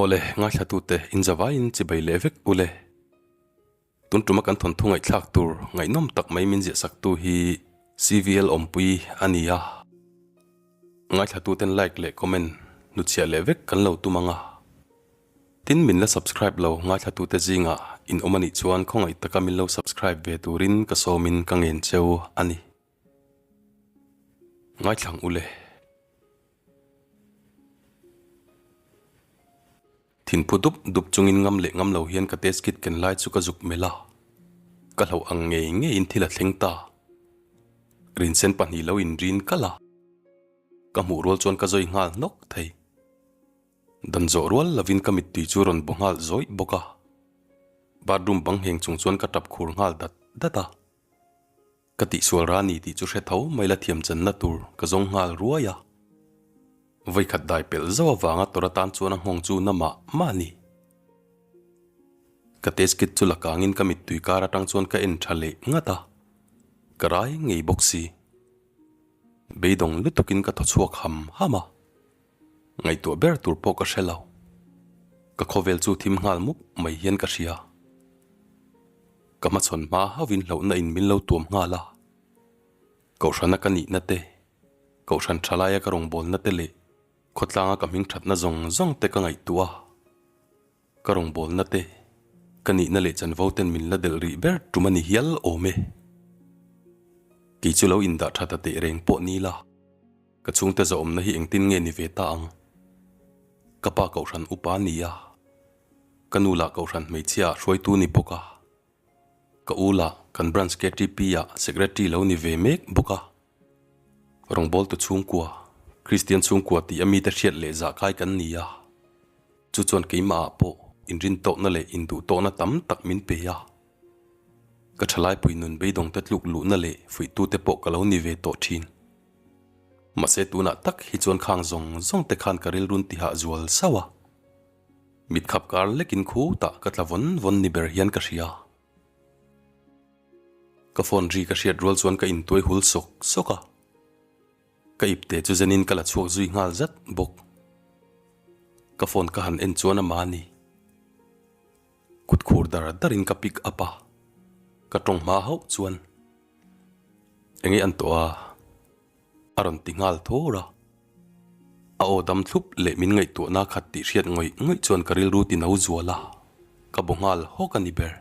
Awle, ngaithlatute inzavaiin chibai leh vek ule. Tun tuma kan thawnthu ngaihthlak tur ngaihnawm tak mai min ziahsaktu hi CVL Awmpui a ni a. Ngaithlatuten like leh comment hnuchhiah leh vek kan lo tum ang a. Tin, min la subscribe lo ngaithlatute zingah in awm a nih chuan khawngaih taka min lo subscribe ve turin ka sawmin ka ngen cheu a ni. Ngaithlang ule. Thinphu dup dup chungin ngam leh ngam lo hian ka test kit ken lai chu ka zuk melh a, ka hlauh ang ngei ngeiin thil a thleng ta. Rinsen pahnih lo inrin kalh a, ka hmuh rual chuan ka zawi nghal hnawk thei. Dan zawh rual lovin ka mittui chu rawn baw nghal zawih bawk a, bathroom bang ngheng chung chuan ka tap khur nghal dat dat a. Ka tihsual ra ni tih chu hre tho mai la thiam channa tur ka zawng nghal ruai a. Vawikhat dai pelh zauh avanga tawrh atan chuan a nghawng chu na mah mah a ni. Ka test kit chu la kangin ka mittui kar atang chuan ka en tha leh ngat a, ka rai ngei bawk si. Beidawng lutukin ka thaw chhuak ham ham a, ngaihtuah ber tur pawh ka hre lo. Ka khawvel chu thim nghal mup mai hian ka hria. Ka hmachhawn hma hauhin hlauhna in min lo tuam nghal a, Kohhrana ka nihna te, Kohhran thalaia ka rawngbawlna te leh khawtlanga ka hming thatna zawng zawng te ka ngaihtuah a, ka rawngbawlna te, ka nihna leh chanvo ten min la delh rih ber tum a ni hial awm e. Kei chu lo indah tha ta teh reng pawh ni la, ka chhungte zawhawmna hi engtin nge ni ve ta ang? Ka pa Kohhran upa a ni a. Ka nu lah Kohhran hmeichhia ah hruaitu ni bawk a, ka u lah kan branch KTP ah secretary lo ni ve mek bawk a. Rawngbawltu chhungkua, Kristian chhungkua tih a mite hriat leh zah kai kan ni a, chu chuan keimah ah pawh inrintawkna leh induhtawkna tam tak min pe a. Ka thalaipui nun beidawngte tluk luhna leh fuihtute pawh ka lo ni ve tawh thin. Mahse tunah tak hi chuan khang zawng zawng te khan ka rilrun tihah zual sauh a. Mit khap kar lekin khutah ka tla vawn vawn ni ber hian ka hria. Ka phone ri ka hriat rual chuan ka intuai hul sawk sawk a. Ka ipte chu zenin ka la chhuak zui nghal zat bawk. Ka phone ka han en chuan ama ni. Kut khur dar darin ka pick up a, ka tawng hma hauh chuan enge an tawh a? A rawn ti nghal thawr a. A aw dam thlup leh min ngaihtuahna khat tih hriat ngawih ngawih chuan ka rilru ti no zual a, ka bu nghal hawk a ni ber.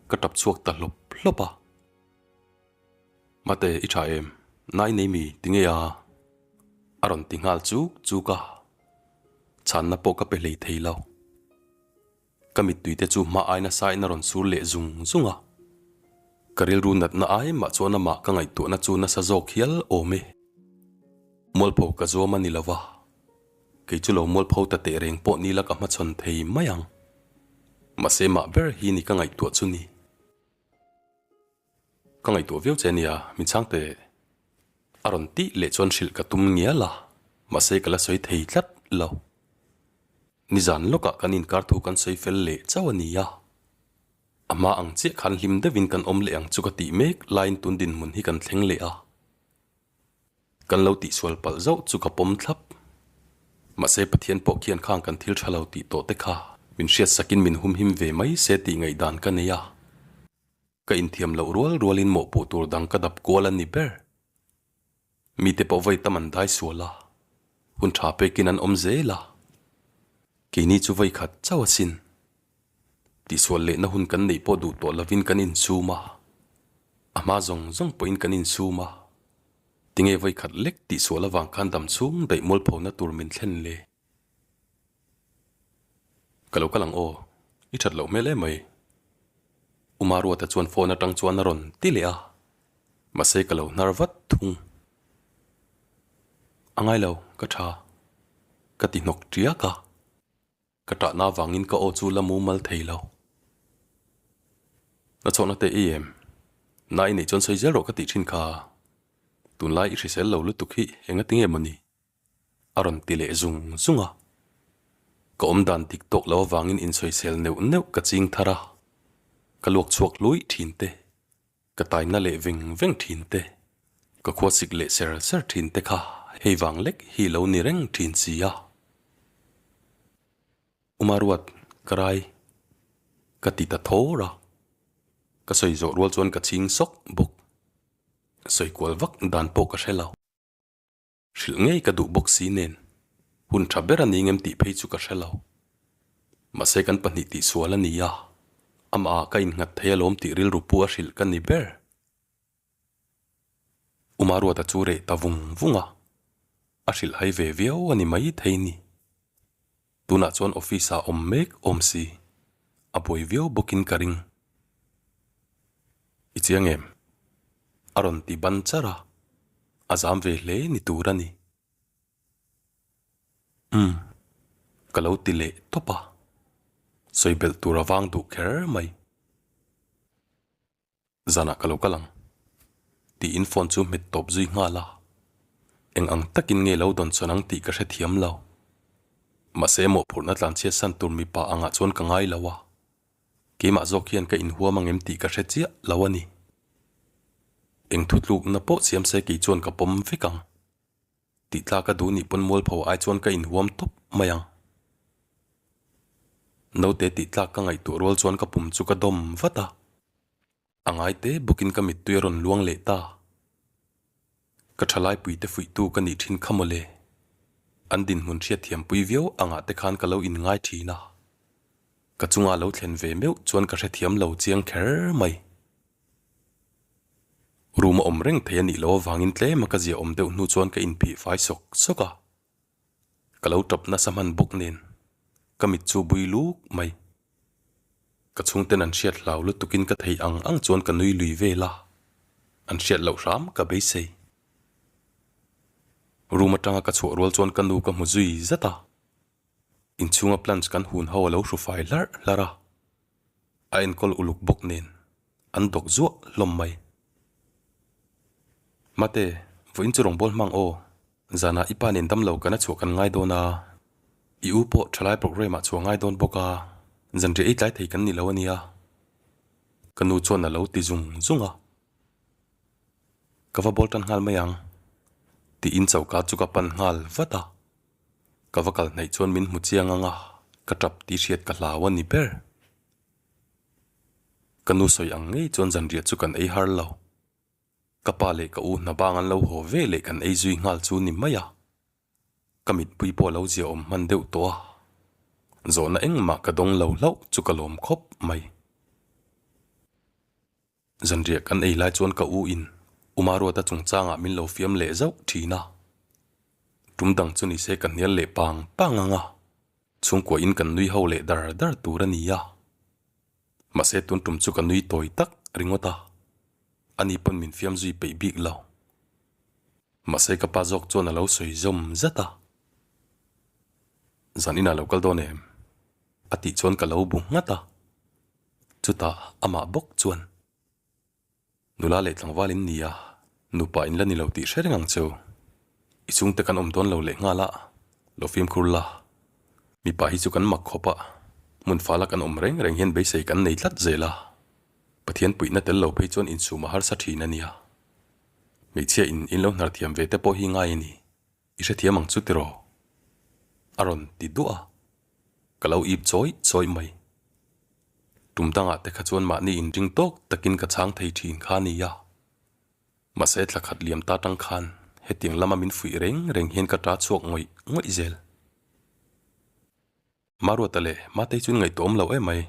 Ka tap chhuak ta hlawp hlawp a. Mate, i tha em? Nai nei mi, ti nge a? A rawn ti nghal chuk chuk a. Chhanna pawh ka pe hlei thei lo. Ka mittui te chu hma ai nasa in a rawn sur leh zung zung a. Ka rilru natna ai mah chuan amah ka ngaihtuahna chu nasa zawk hial awm e. Mualpho ka zuam a ni lo va, kei chu lo mualpho ta teh reng pawh ni la ka hmachhawn thei mai ang. Mahse mah ber hi ni ka ngaihtuah chu ni. Ka ngaihtuah viau che ania, min chhang teh. A rawn tih leh chuan hrilh ka tum ngial a, mahse ka la sawi thei tlat lo. Nizan lawkah kan inkar thu kan sawi fel leh chauh a ni a. A hma ang chiah khan hlim deuhin kan awm leh ang chu ka tih mek laiin tun dinhmun hi kan thleng leh a. Kan lo tihsual palh zauh chu ka pawm thlap. Mahse Pathian pawh khian khang kan thil tha lo tih tawh te kha min hriatsakin min humhim ve mai se tih ngaihdan ka nei a. Ka inthiam loh rual rualin mawhpuh tur dang ka dap kual a ni ber. Mite pawh vawi tam an dai sual a, hun tha pekin an awm zel a. Keini chu vawi khat chauh asin. Tihsual lehna hun kan neih pawh duh tawh lovin kan insum a, a hma zawng zawng pawhin kan insum a. Tinge vawi khat lek tihsual avang khan dam chhung daih mualphona tur min thlen le? Ka lo kal ang aw, i that loh hmel em mai. U Maruata chuan phone atang chuan a rawn ti leh a, mahse ka lo hnar vat thung. A ngai lo, ka tha, ka ti hnawk tiak a, ka tahna avangin ka aw chu la mumal thei lo. Na chhawhna te i em? Na i neih chuan sawi zel rawh ka tih thin kha, tunlai i hrisel lo lutuk hi engati nge mawni? A rawn ti leh zung zung a. Ka awm dan dik tawk lo avangin insawisel neuh neuh ka ching thar a, ka luak chhuak luih thin te, ka taina leh veng veng thin te, ka khua sik leh ser ser thin te kha hei vang lek hi lo ni reng thin si a. Umaruat, ka rai. Ka ti ta thawr a. Ka sawi zawh rual chuan ka chhing sawk bawk. Sawi kual vak dan pawh ka hre lo. Hrilh ngei ka duh bawk si nen, hun tha ber a ni ngem tih phei chu ka hre lo. Mahse kan pahnih tihsual a ni a, amah ah ka innghat thei alawm tih rilru pu a hrilh ka ni ber. Umaruata chu reh ta vung vung a, a hrilh hai ve viau a ni mai thei ni. Tunah chuan office ah awm mek awm si, a buai viau bawkin ka ring. I chiang em? A rawn ti ban char a, a zam ve hle ni tur a ni. Umm, ka lo ti leh tawp a, sawi belh tur a vang duh kher mai. Zanah ka lo kal ang. Tiin phone chu hmet tawp zui nghal a. Eng ang takin nge lo dawn sawn ang tih ka hrethiam lo. Mahse mawhphurhna tlanchhiat san tur mipa angah chuan ka ngai lo a. Keimah zawk hian ka inhuam ang em tih ka hre chiah lo a ni. Eng thutlukna pawh siam se kei chuan ka pawm vek ang. Tih tlak a duh nih pawn mualpho ai chuan ka inhuam tawp mai ang. Naute tih tlak ka ngaihtuah rual chuan ka pum chu ka dawm vat a. A ngai te bawkin ka mittui a rawn luang leh ta. Ka thalai puite fuihtu ka nih thin kha mawle. An dinhmun hriatthiampui viau angah te khan ka lo inngai thin a. Ka chunga lo thlen ve meuh chuan ka hrethiam lo chiang kher mai. Room a awm reng thei a nih loh avangin tlema ka zia awm deuh hnu chuan ka inphih fai sawk sawk a. Ka lo tap nasa hman bawk nen ka mit chu bui luk mai. Ka chhungten an hriat hlau lutukin ka thei ang ang chuan ka nui lui vel a, an hriat loh hram ka beisei. Room atanga ka chhuah rual chuan ka nu ka hmu zui zat a, inchhunga plants kan hun ho a lo hru fai hlarh hlarh a. A enkawl uluk bawk nen an dawk zuah hlawm mai. Mate, vawiin chu rawngbâwl hmang aw, zanah i pa nen damlo kan a chhuah kan ngai dawn a, i u pawh thalai programme ah chhuah ngai dawn bawk a, zanriah ei tlai thei kan ni lo a nia. Ka nu chuan a lo ti zung zung a. Ka va bawl tan nghal mai ang, tiin choka chu ka pan nghal vat a. Ka va kal hnaih chuan min hmu chiang ang a, ka tap tih hriat ka hlau a ni ber. Ka nu sawi ang ngei chuan zanriah chu kan ei har lo. Ka pa leh ka u hna bang an lo haw ve leh kan ei zui nghal chu ni mai a. Ka mitpui pawh a lo zia awm hman deuh tawh a. Zawhna engmah ka dawng lo hlauh chu ka lawm khawp mai. Zanriah kan ei lai chuan ka u in Umaruata chungchangah min lo fiam leh zauh thin a. Tum dang chu nise ka hnial leh pang pang ang a, chhungkua in kan nui ho leh dar dar tur a ni a. Mahse tun tum chu ka nui tawi tak ringawt a, ani pawn min fiam zui peih bik lo. Mahse ka pa zawk chuan a lo sawi zawm zat a. Zan inah lo kal dawn em? A tih chuan ka lo bu nghat a. Chutah amah bawk chuan, Nula leh tlangval in ni a, nupa in la ni lo tih hre reng ang cheu. I chhungte kan awm dawn lo leh nghal a, lo fimkhur la. Mipa hi chu kan mak khawp a, hmun fala kan awm reng reng hian beisei kan nei tlat zel a. Pathian puihna tel lo phei chuan insum a harsa thin a nia. Hmeichhia in in lo hnar thiam ve te pawh hi ngai a ni. I hrethiam ang chu tiraw? A rawn ti duah a, ka lo ip chawi chawi mai. Tum dangah te kha chuan mahni inring tawk takin ka chhang thei thin kha a nia. Mahse thla khat liam ta tang khan hetiang lama min fuih reng reng hian ka ta chhuak ngawih ngawih zel. Maruata leh Matei chuan ngaihtuahawm lo em mai,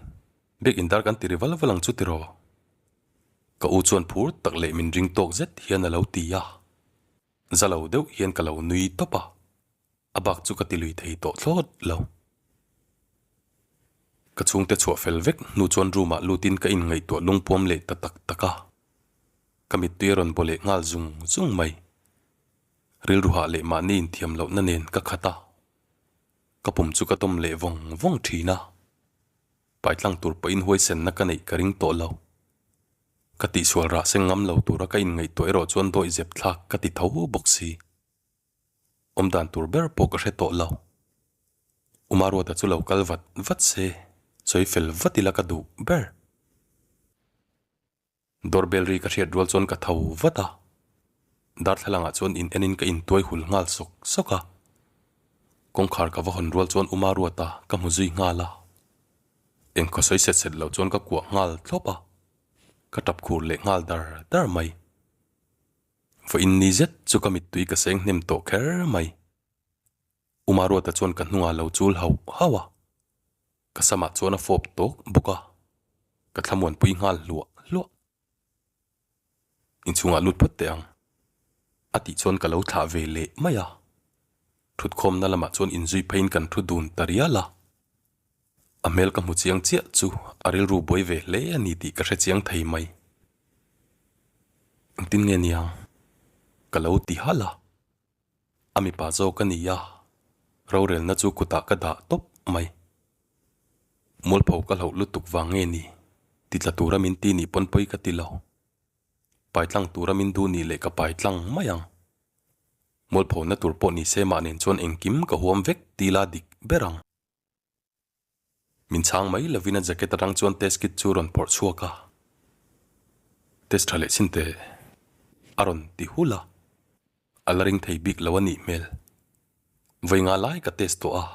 Biak indar kan ti ri val val ang chu tiraw? Ka u chuan phur tak leh min ring tawk zet hian a lo ti a. Za lo deuh hian ka lo nui tawp a, a bak chu ka ti lui thei tawh thlawt lo. Ka chhungte chhuah fel vek hnu chuan room ah lutin ka inngaihtuah lungpuam leh ta tak tak a, ka mittui a rawn baw leh nghal zung zung mai. Rilru hah leh mahni inthiam lohna nen ka khat a, ka pum chu ka tawm leh vawng vawng thin a, paitlang tur pawhin huaisenna ka neih ka ring tawh lo. Ka tihsual rah seng ngam lo tura ka inngaihtuah erawh chuan dawih zep thlak ka ti tho bawk si. Awm dan tur ber pawh ka hre tawh lo. Umaruata chu lo kal vat vat se, sawi fel vat ila ka duh ber. Doorbell ri ka hriat rual chuan ka tho vat a. Darthlalangah chuan in enin ka intuai hul nghal sawk sawk a. Kawngkhar ka va hawn rual chuan Uma Ruata ka hmu zui nghal a. Engkhaw sawi set set lo chuan ka kuah nghal thlawp a, ka tap khur leh nghal dar dar mai. Vawiin ni zet chu ka mittui ka seng hnem tawh kher mai. Uma Ruata chuan ka hnungah lo chul hauh hauh a, ka samah chuan a fawp tawk bawk a, ka thlamuanpui nghal hluah hluah. Inchhungah lut phawt teh ang, a tih chuan ka lo thlah ve leh mai a. Thutkhawmna lamah chuan inzui pheiin kan thu dun ta rial a. A hmel ka hmu chiang chiah chu a rilru buai ve hle a ni tih ka hre chiang thei mai. Engtin nge niang? Ka lo ti halh a. A mipa zawk a ni a, rorelna chu kutah ka dah tawp mai. Mualpho ka hlauh lutuk vang nge ni? Ti tla tura min ti nih pawn pawi ka ti lo. Pai tlang tura min duh nih leh ka pai tlang mai ang. Mualphona tur pawh ni se mah nen chuan engkim ka huam vek ti la dik ber ang. Min chhang mai lovin a jacket atang chuan test kit chu rawn phawrh chhuak a, Test tha leh chin teh a rawn ti hul a, a la ring thei bik lo a nih hmel. Vawi nga lai ka test tawh a,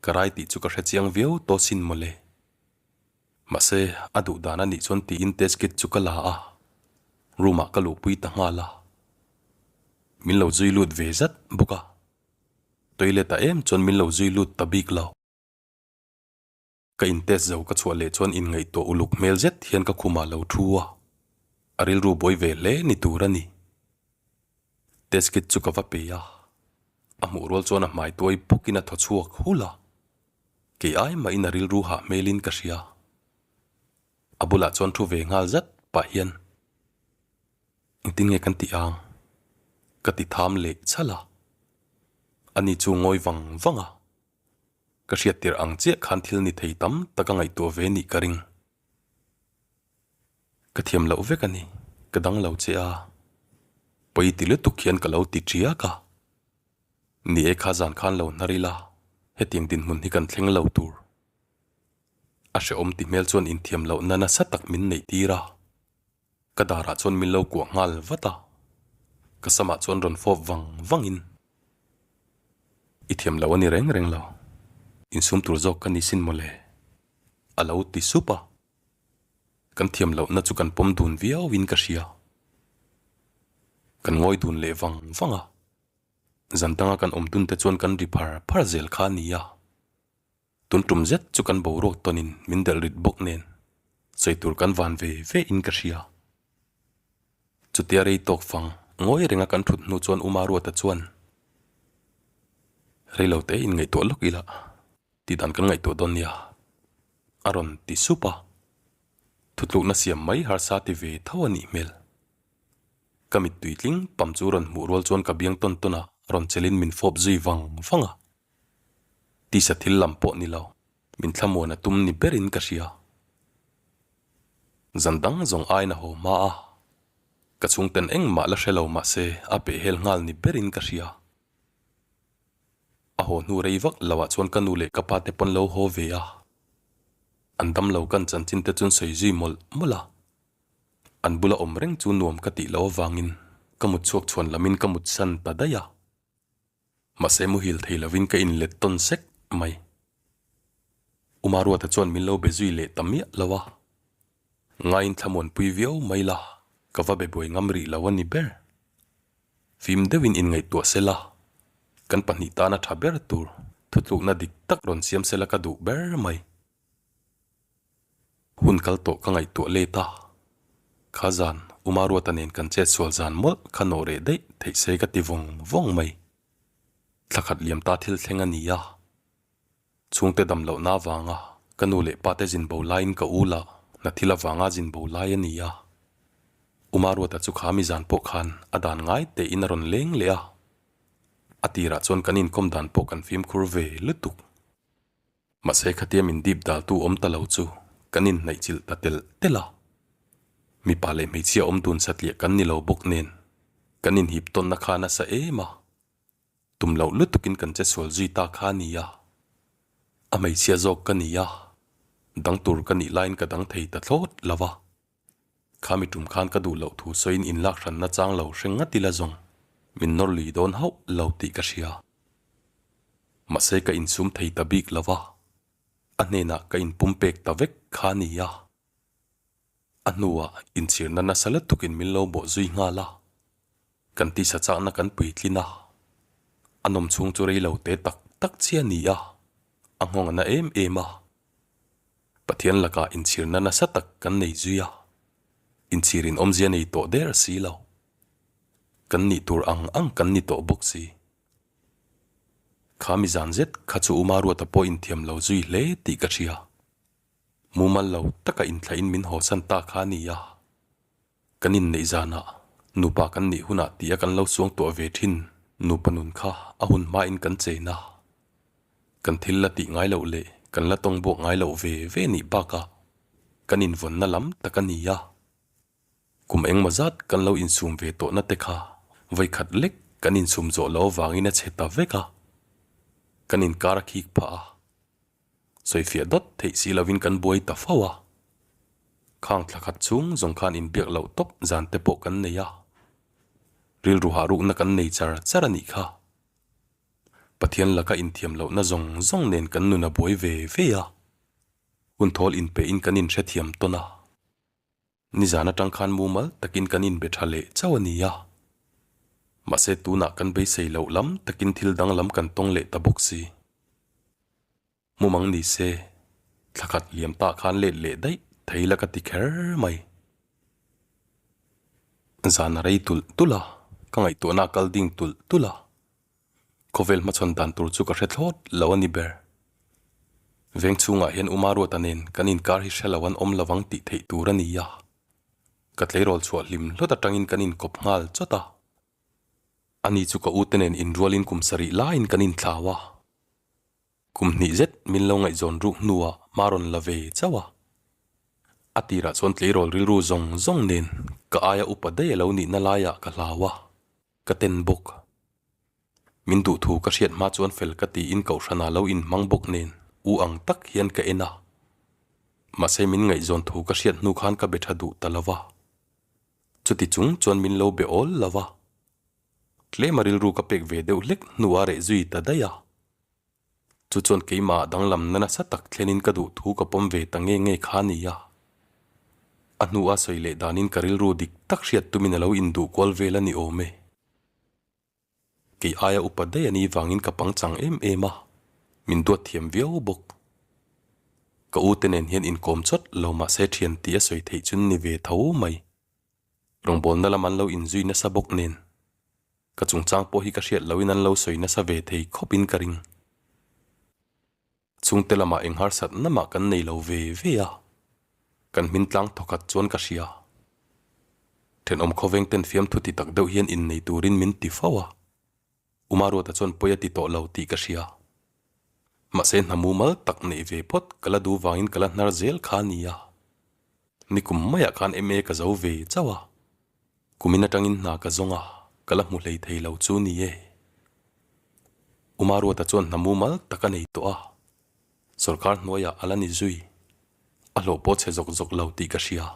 ka rai tih chu ka hre chiang viau tawh sin mawle. Mahse, a duh dan a nih chuan tiin test kit chu ka la a, room ah ka luhpui ta nghal a. Min lo zui lut ve zat bawk a, toilet ah em chuan min lo zui lut ta bik lo. Ka in test zo ka chhuah leh chuan inngaihtuah uluk hmel zet hian ka khumah lo thu a, a rilru buai ve hle ni tur a ni. Test kit chu ka va pe a, a hmuh rual chuan a hmai tuai bawkin a thaw chhuak hulh a, kei ai mahin a rilru hah hmelin ka hria. A bulah chuan thu ve nghal zat pah hian, Engtin nge kan tih ang? Ka ti tham leh chhalh a, ani chu ngawi vang vang a. Ka hriat tirh ang chiah khan thil ni thei tam tak a ngaihtuah ve nih ka ring. Ka thiam loh vek a ni, ka dang lo che a. Pawi ti lutuk hian ka lo ti ṭiak a. Ni e kha zan khan lo hnar ila, hetiang dinhmun hi kan thleng lo tur. A hrehawm ti hmel chuan inthiam lohna nasa tak min neih tir a. Ka darah chuan min lo kuah nghal vat a, ka samah chuan rawn fawp vang vangin, I thiam lo a ni reng reng lo, insum tur zawk ka ni sin mawle, a lo ti sup a. Kan thiam lohna chu kan pawm dun viauin ka hria. Kan ngawi dun leh vang vang a, zan danga kan awm dun te chuan kan ri phar phar zel kha a ni a. Tun tum zet chu kan boruak tawnin min delh rit bawk nen sawi tur kan van ve ve in ka hria. Chutia rei tawk fang ngawi renga kan thut hnu chuan Uma Ruata chuan Rei lo te in ngaihtuah lawk ila tih dan kan ngaihtuah dawn nia a rawn ti sup a. Thutlukna siam mai harsa ti ve tho a nih hmel. Ka mittui tling pam chu rawn hmuh rual chuan ka biang tawn tawn a rawn chelin min fawp zui vang vang a. Tisa thil lam pawh ni lo, min thlamuan a tum ni berin ka hria. Zan dang zawng aiin a haw hma a, ka chhungten engmah la hre lo mahse a pehhel nghal ni berin ka hria. A haw hnu rei vak lo ah chuan ka nu leh ka pa te pawn lo haw ve a, an damlo kan chanchin te chuan sawi zui mawlh mawlh a. An bula awm reng chu nuam ka tih loh avangin ka mut chhuak chhuan lamin ka mut san ta daih a. Mahse muhil thei lovin ka inlet tawn sek mai. Uma Ruata chuan min lo be zui leh ta miah lo a. Ngaiin thlamuanpui viau mai la, ka va be buai ngam rih lo a ni ber. Fim deuhin inngaihtuah sela, kan pahnih tana tha ber tur thutlukna dik tak rawn siam sela ka duh ber mai. Hun kal tawh ka ngaihtuah let a, kha zan Uma Ruata nen kan chet sual zan mawlh kha nawh reh daih theih se ka ti vawng vawng mai. Thla khat liam ta thil thleng a ni a, chhungte dam lohna avanga ka nu leh pate zin bo laiin ka u lah hna thil avanga zin bo lai a ni a. Uma Ruata chu kha mi zan pawh khan a dan ngai tein a rawn leng leh a, a tirah chuan kan inkawm dan pawh kan fimkhur ve lutuk. Mahse khatia min dip daltu awm ta lo chu kan inhnaih chilh ta telh telh a. Mipa leh hmeichhia awm dun satliah kan ni lo bawk nen kan inhip tawnna kha nasa em a. Tum loh lutukin kan che sual zui ta kha a ni a. A hmeichhia zawk ka ni a, dang tur ka nih laiin ka dang thei ta thlawt lo va. Khami tum khan ka duh loh thu sawiin inlak hranna chang lo hre ngat ila zawng min nawr lui dawn hauh lo tih ka hria. Mahse ka insum thei ta bik lo va, a hnenah ka inpumpek ta vek kha a ni a. A hnuah inchhirna nasa lutukin min lo bawh zui nghal a, kan tisa chakna kan puitlin a, a nawm chhung chu rei lo te tak tak chiah a ni a, a nghawng a na em em a. Pathian lakah inchhirna nasa tak kan nei zui a, inchhirin awmzia nei tawh der si lo. Kan nih tur ang ang kan ni tawh bawk si. Kha mi zan zet kha chu Uma Ruata pawh inthiam lo zui hle tih ka hria. Mumal lo taka inthlahin min hawsan ta kha a ni a. Kan inneih zanah nupa kan nih hunah tia kan lo suang tuah ve thin nupa nun kha a hun hmain kan chen a. Kan thil la tih ngai loh leh kan la tawng buak ngai loh ve ve nih bakah kan invawnna lam tak a ni a. Kum engmaw zat kan lo insum ve tawhna te kha vawikhat lek kan insum zawh loh avangin a chhe ta vek a. Kan inkar a khik phah a. Sawifiah dawt theih si lovin kan buai ta fo a. Khang thla khat chhung zawng khan inbiak loh tawp zan te pawh kan nei a. Rilru hah rukna kan nei char char a nih kha. Pathian laka inthiam lohna zawng zawng nen kan nun a buai ve ve a. Hun thawl inpehin kan inhrethiam tawn a. Nizan atang khan mumal takin kan inbe tha leh chauh a ni a. Mahse tunah kan beisei loh lam takin thil danglam kan tawng leh ta bawk si. Mumang ni se, thla khat liam tah khan let leh daih thei la ka ti kher mai. Zan a rei tulh tulh a, ka ngaihtuahna a kal ding tulh tulh a. Khawvel hmachhawn dan tur chu ka hre thlawt lo a ni ber. Veng chhungah hian Uma Ruata nen kan inkar hi hre lo an awm lo ang tih theih tur a ni a. Ka tleirawl chhuah hlim hlawt atangin kan inkawp nghal chawt a. Ani chu ka ute nen inrualin kum sarih laiin kan inthlau a. Kum hnih zet min lo ngaihzawn ruk hnuah hma rawn la ve chauh a. A tirah chuan tleirawl rilru zawng zawng nen ka aia upa daih a lo nihna laiah ka hlau a. Ka ten bawk. Min duh thu ka hriat hma chuan fel ka tiin kohhranah lo inhmang bawk nen u ang tak hian ka en a. Mahse min ngaihzawn thu ka hriat hnu khan ka be tha duh ta lo va. Chuti chung chuan min lo be awl lo va. Tlema rilru ka pek ve deuh hlek hnu a reh zui ta daih a. Chu chuan keimah danglamna nasa tak thlenin ka duh thu ka pawm ve ta nge nge kha a ni a. A hnua sawi leh danin ka rilru dik tak hriat tumin a lo induh kual vel a ni awm e. Kei aia upa daih a ni vangin ka pangchang em em a, min duat thiam viau bawk. Ka ute nen hian inkawm chawt lo mahse thian tih a sawi theih chu ni ve tho mai. Rawngbawlna lam an lo inzui nasa bawk nen. Ka chungchang pawh hi ka hriat lohin an lo sawi nasa ve thei khawpin ka ring. Chhungte lamah eng harsatna mah kan nei lo ve ve a, kan hmin tlang thawkhat chuan ka hria. Thenawm khawveng ten fiamthu ti tak deuh hian innei turin min ti fo a, Umaruata chuan pawi a ti tawh lo tih ka hria. Mahse hna mumal tak neih ve phawt ka la duh vangin ka la hnar zel kha a nia. Nikum maiah khan MA ka zo ve chauh a. Kumin atangin hna ka zawng a, ka la hmu hlei thei lo chu ni e. Umaruata chuan hna mumal tak a nei tawh a, sawrkar hnuaiah a la ni zui. A hlawh pawh chhe zawk zawk lo tih ka hria.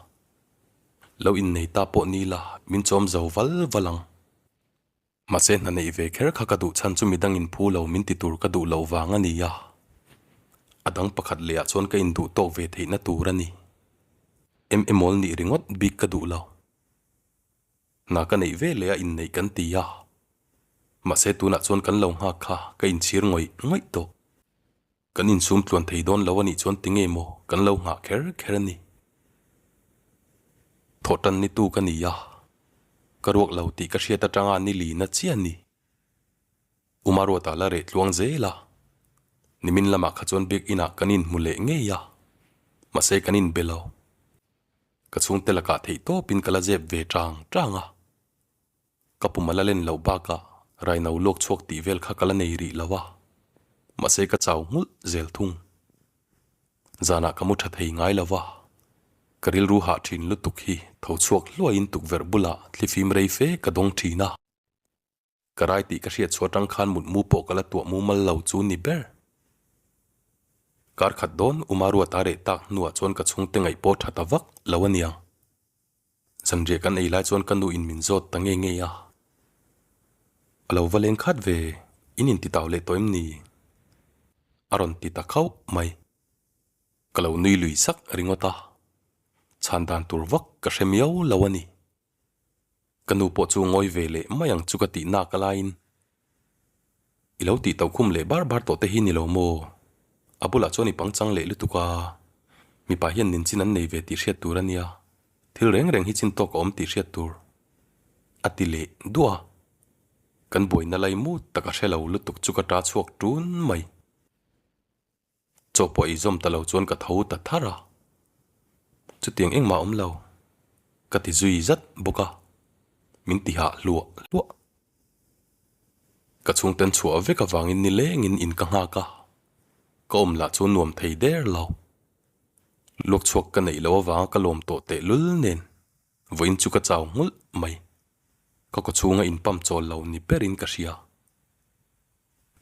Lo innei ta pawh ni la, min chawm zo val val ang. Mahse hna neih ve kher kha ka duh chhan chu midangin phu lo min ti tur ka duh loh vang a ni a. A dang pakhat leh ah chuan ka induh tawk ve theihna tur a ni. Em emawl nih ringawt bik ka duh lo. Hna ka neih ve leh a inneih kan ti a. Mahse tunah chuan kan lo nghak kha ka inchhir ngawih ngawih tawh. Kan insum tluan thei dawn lo a nih chuan tinge maw kan lo nghah kher kher a ni. Thawhtan ni tu ka ni a, ka ruak lo tih ka hriat atanga ni lina chiah a ni. Umaruata la reh tluang zel a, nimin lamah kha chuan biak inah kan inhmu leh ngei a, mahse kan inbe lo. Ka chhungte lakah theih tawpin ka la zep ve tang tang a. Ka pum a la len loh bakah raino lawk chhuak tih vel kha ka la nei rih lo a, mahse ka chau nghulh zel thung. Zanah ka mu tha thei ngai lo va, ka rilru hah thin lutuk hi tho chhuak hluaiin tukverh bulah thlifim rei fe ka dawng thin a. Ka rai tih ka hriat chhuah atang khan mutmu pawh ka la tuah mumal lo chu ni ber. Kar khat dawn Uma Ruata reh tak hnuah chuan ka chhungte ngaih pawh tha ta vak lo a niang. Zanriah kan ei lai chuan ka nu in min zawt ta nge nge a. A lo va leng khat ve, in intitau leh tawh em ni? A rawn ti ta khauh mai. Ka lo nui lui sak ringawt a, chhan dan tur vak ka hre miau lo a ni. Ka nu pawh chu ngawi ve leh mai ang chu ka tih nak a laiin, I lo tih tauh khum leh bar bar tawh te hi ni lo maw? A bulah chuan i pangchang leh lutuk a, mipa hian ninchin an nei ve tih hriat tur a nia, thil reng reng hi chin tawk a awm tih hriat tur. A ti leh duah a, kan buaina lai mut tak a hre lo lutuk chu ka ta chhuak tun mai. Chaw pawh ei zawm ta lo chuan ka tho ta thar a, chutiang engmah awm lo ka ti zui zat bawk a, min ti hah hluah hluah. Ka chhungten chhuah vek avangin nilengin in ka nghak a, ka awm lah chu nuam thei der lo. Luak chhuak ka neih loh avanga ka lawm tawh tehlul nen vawiin chu ka chau nghulh mai. Ka kawchhunga inpam chawl lo ni berin ka hria.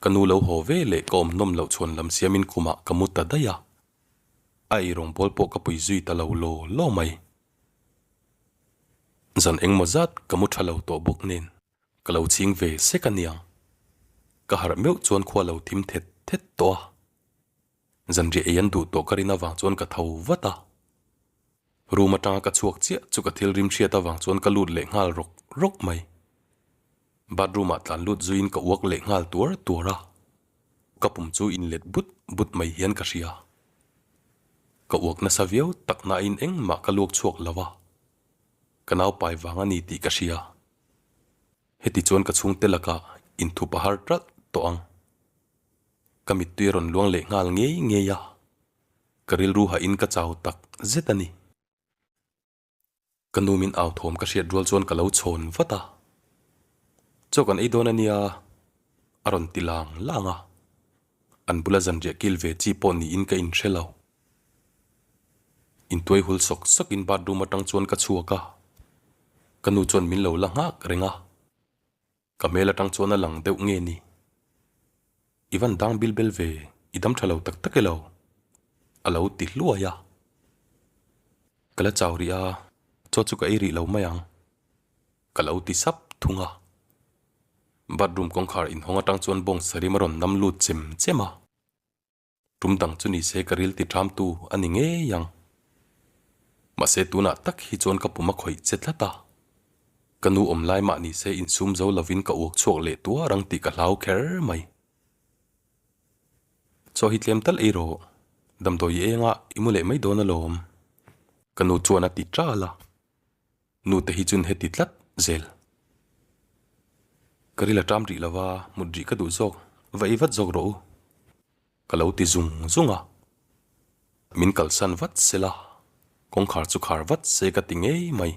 Ka nu lo haw ve leh ka awm hnawm loh chhuan lam siamin khumah ka mu ta daih a, a eirawng bawl pawh ka pui zui ta lo law law mai. Zan engmaw zat ka mu tha lo tawh bawk nen ka lo chhing ve sek a niang. Ka harh meuh chuan khua lo thim thet thet tawh a. Zanriah ei an duh tawh ka rin avang chuan ka tho vat a. Room atanga ka chhuak chiah chu ka thil rim hriat avang chuan ka lut leh nghal rawk rawk mai. Bathroom ah tlan lut zuiin ka uak leh nghal tuar tuar a, ka pum chu in let but but mai hian ka hria. Ka uak nasa viau tak nain engmah ka luak chhuak lo a, ka nau pai vang a ni tih ka hria. Heti chuan ka chhungte lakah inthup a har ṭalh tawh ang. Ka mittui a rawn luang leh nghal ngei ngei a, ka rilru hahin ka chau tak zet a ni. Ka nu min au thawm ka hriat rual chuan ka lo chhawn vat a, Chaw kan ei dawn a nia, a rawn ti lang lang a, an bula zanriah kil ve chi pawh niin ka inhre lo. Intuai hul sawk sawkin bathroom atang chuan ka chhuak a, ka nu chuan min lo la nghak reng a. Ka hmel atang chuan a lang deuh nge ni? I van dang bil bel ve, i dam tha lo tak tak elo? A lo ti hluai a. Ka la chau rih a, chaw chu ka ei rih lo mai ang. Ka lo ti sap thung a. Bathroom kawngkhar inhawng atang chuan bawng sarim a rawn nam lut chem chem a. Tum dang chu ni se ka ril ti ṭhamtu a ni ngei ang. Mahse tunah tak hi chuan ka pum a khawih che tlat a. Ka nu awm lai mah ni se insum zo lovin ka uak chhuak leh tuar ang tih ka hlau kher mai. Chaw hi tlem tal ei rawh, damdawi i engah i mu leh mai dawn alawm. Ka nu chuan a ti ṭal a. Nute hi chun heti tlat zel. Ka ril a ṭam rih lova, mut rih ka duh zawk, va ei vat zawk rawh u. Ka lo ti zung zung a. Min kalsan vat sela, kawngkhar chu khar vat se ka ti ngei mai.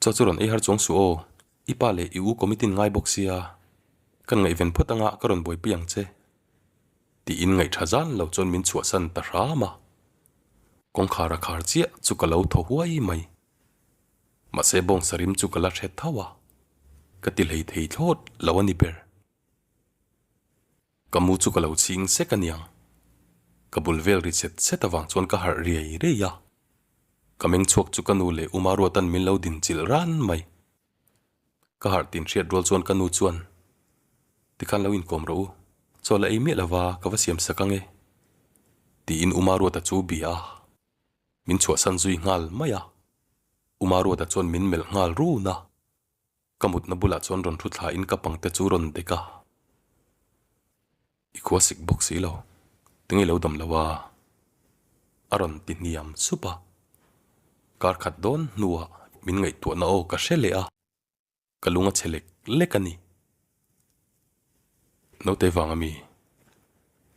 Chaw chu rawn ei har chuang suh aw, i pa leh i u committee ngai bawk sia, kan ngaihven phawt anga ka rawn buaipui ang che. Tiin ngaihṭha zan lo chuan min chhuahsan ta hram a. Kawngkhar a khar chiah chu ka lo thaw huai mai. Mahse bawngsa rim chu ka la hre tho a, ka ti hlei thei thlawt lo a ni ber. Ka mu chu ka lo chhing sek a niang. Ka bul vel ri chet chet avang chuan ka harh riai riai a. Ka meng chhuak chu ka nu leh Uma Ruatan min lo dinchilh ran mai. Ka harh tin hriat rual chuan ka nu chuan, Tikhan lo inkawm rawh u, chaw la ei miah lova ka va siam sak ang e, tiin Uma Ruata chu bia a, min chhuahsan zui nghal mai a. Uma Ruata chuan min melh nghal run a, ka mutna bulah chuan rawn thu thlain ka pangte chu rawn dek a. I khua sik bawk si lo, tinge lo dam lo a? A rawn ti hniam sup a. Kar khat dawn hnuah min ngaihtuahna aw ka hre leh a, ka lung a chhe lek lek a ni. Naute vang a mi?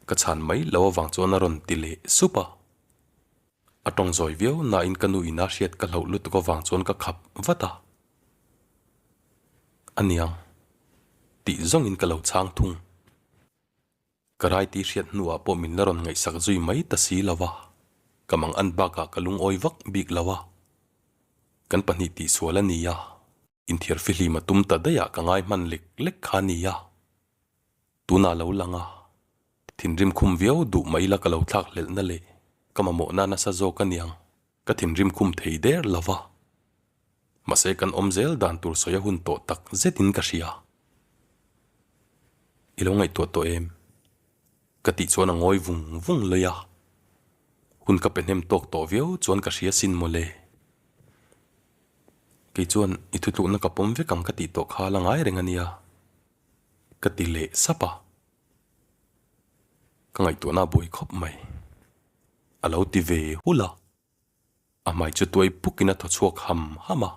Ka chhan mai lo avang chuan a rawn ti leh sup a. A tawng zawi viau nain ka nu ina hriat ka hlauh lutuk avang chuan ka khap vat a. A niang. Tih zawngin ka lo chhang thung. Ka rai tih hriat hnuah pawh min la rawn ngaihsak zui mai ta si lo va, ka mang an bakah ka lungawi vak bik lo a. Kan pahnih tihsual a ni a, inthiar fihlim a tum ta daih ah ka ngai hman lek lek kha a ni a. Tunah lo lang a, thinrim khum viau duh mai la ka lo thlak hlelhna leh ka mamawhna nasa zawk a niang. Ka thinrim khum thei der lo va, mahse kan awm zel dan tur sawi a hun tawh tak zetin ka hria. I lo ngaihtuah tawh em? Ka tih chuan a ngawi vung vung lawih a, hun ka pe hnem tawk tawh viau chuan ka hria sin mawle. Kei chuan i thutlukna ka pawm vek ang ka tih tawh kha la ngai reng a nia, ka ti leh sap a. Ka ngaihtuahna a buai khawp mai. A lo ti ve hulh a, a hmai chu tuai pukin a thaw chhuak ham ham a,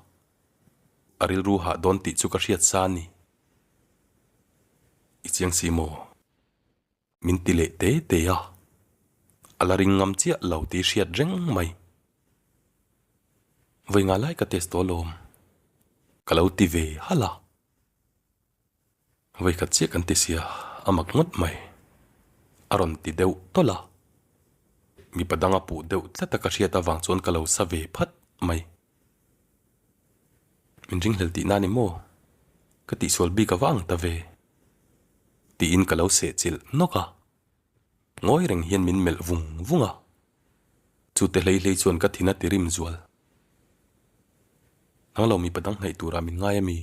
a rilru hah dawn tih chu ka hriat sa a ni. I chiang si maw? Min ti leh te te a, a la ring ngam chiah lo tih hriat reng mai. Vawi nga lai ka test tawh alawm, ka lo ti ve halh a. Vawi khat chiah kan ti sia, a mak ngawt mai. A rawn ti deuh tawlh a. Mipa danga puh deuh tlat a ka hriat avang chuan ka lo sa ve phat mai. Min ringhlel tihna ni maw? Ka tihsual bik a va ang ta ve. Tiin ka lo sehchilh nawk a. Ngawi reng hian min melh vung vung a. Chute hlei hlei chuan ka thin a ti rim zual. Nang lo mipa dang hnaih turah min ngai a mi?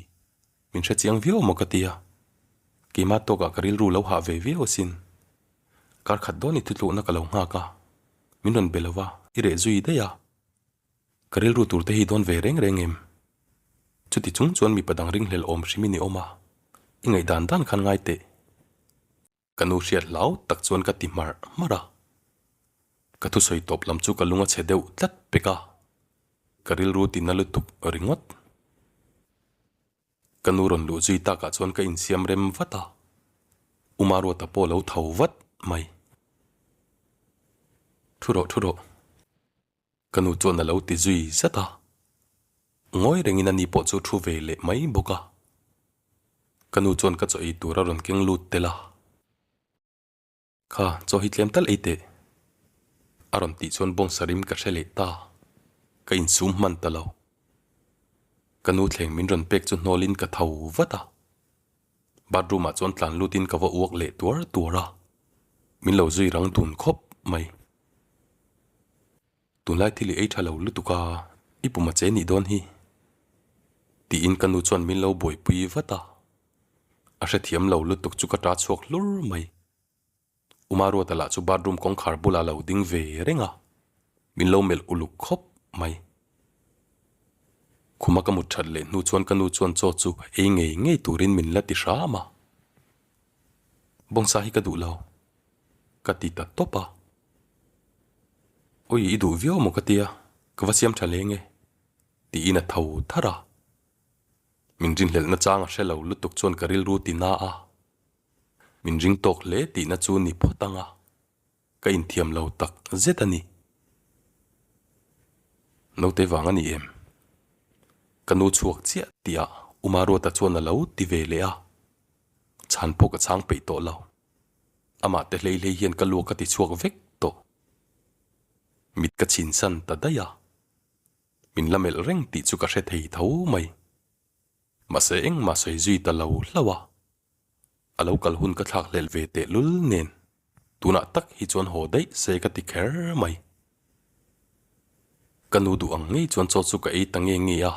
Min hre chiang viau maw ka ti a. Keimah tawkah ka rilru lo hah ve viau asin. Kar khat dawn i thutlukna ka lo nghak a. Min rawn be lo va, i reh zui daih a. Ka rilru tur te hi dawn ve reng reng em? Chuti chung chuan mipa dang ringhlel awm hrim in i awm a, i ngaihdan dan khan ngai teh. Ka nu hriat hlau tak chuan ka ti hmarh hmarh a. Ka thusawi tawp lam chu ka lung a chhe deuh tlat pek a, ka rilru ti na lutuk ringawt. Ka nu rawn luh zui takah chuan ka insiam rem vat a, U Maruata pawh lo tho vat mai. Thu rawh thu rawh. Ka nu chuan a lo ti zui zat a, ngawi rengin ani pawh chu thu ve leh mai bawk a. Ka nu chuan ka chaw ei tur a rawn keng lut tel a. Kha, chaw hi tlem tal ei teh. A rawn tih chuan bawngsa rim ka hre leh ta, ka insum hman ta lo. Ka nu thleng min rawn pek chu hnawlin ka tho vat a. Bathroom ah chuan tlan lutin ka va uak leh tuar tuar a, min lo zui rang dun khawp mai. Tunlai thil i ei tha lo lutuk a, i pum a che nih dawn hi. Tiin ka nu chuan min lo buaipui vat a, a hrethiam lo lutuk chu ka ta chhuak hlur mai. Umaruata lah chu bathroom kawngkhar bulah lo ding ve reng a, min lo melh uluk khawp mai. Khuma ka mut that leh hnu chuan ka nu chuan chaw chu ei ngei ngei turin min la ti hram a. Bawngsa hi ka duh lo, ka ti ta tawp a. Ui, i duh viau maw ka tia, ka va siam tha leng e, tiin a tho tharh a. Min rinhlelhna chang a hre lo lutuk chuan ka rilru ti na a. Min ring tawk hle tihna chu ni phawt ang a, ka inthiam lo tak zet a ni. Naute vang a ni em? Ka nu chhuak chiah tihah Umaruata chuan a lo ti ve leh a, chhan pawh ka chhang peih tawh lo. Amah te hlei hlei hian ka luak a ti chhuak vek tawh. Mit ka chhinsan ta daih a, min la melh reng tih chu ka hre thei tho mai. Mahse engmah sawi zui ta lo hlauh a, a lo kal hun ka thlak hlelh ve teh lul nen tunah tak hi chuan haw daih se ka ti kher mai. Ka nu duh ang ngei chuan chaw chu ka ei ta nge nge a,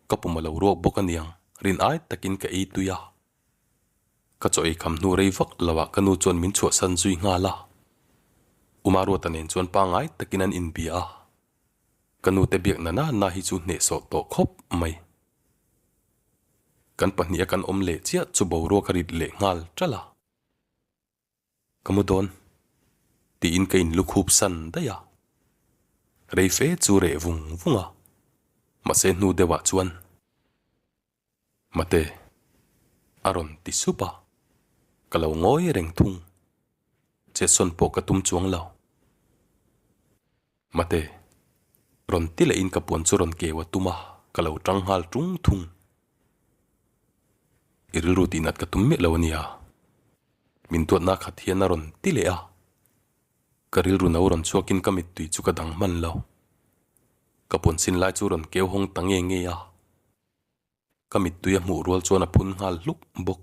ka pum a lo ruak bawk aniang rin ai takin ka ei tui a. Ka chaw ei kham hnu rei vak lo ah ka nu chuan min chhuahsan zui nghal a, Umaruata nen chuan pangngai takin an inbia a. Ka nute biak na na na hi chu hnehsawh tawh khawp mai. Kan pahniha kan awm leh chiah chu boruak a rit leh nghal ṭalh a. Ka mu dawn, tiin ka in lukhup san daih a. Rei fe chu reh vung vung a, mahse hnu deuhah chuan. Mate, a rawn ti sup a, ka lo ngawi reng thung. Chetsawn pawh ka tum chuang lo. Mate, rawn ti lehin ka puan chu rawn keu a tum a, ka lo tang nghal tung thung. I rilru tihnat ka tum miah lo a nia. Min duatna khat hian a rawn ti leh a. Ka rilru no rawn chhuakin ka mittui chu ka dang hman lo. Ka puan sin lai chu rawn keu hawng ta nge nge a. Ka mittui a hmuh rual chuan a phun nghal hluk bawk.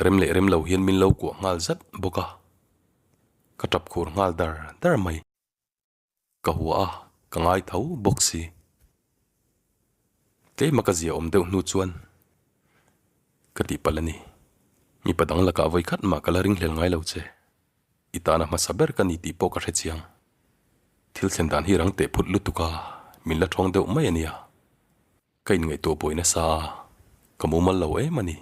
Rem leh rem lo hian min lo kuah nghal zat bawk a. Ka tap khur nghal dar dar mai. Ka hua a, ka ngai tho bawk si. Tlema ka zia awm deuh hnu chuan ka tihpalh a ni. Mipa dang lakah vawi khat mah ka la ringhlel ngai lo che. I tana hmasa ber ka ni tih pawh ka hre chiang. Thil thlen dan hi rang teh phut lutuk a, min la thawng deuh mai a nia. Ka inngaihtuah buai nasa a, ka mumal lo em a ni.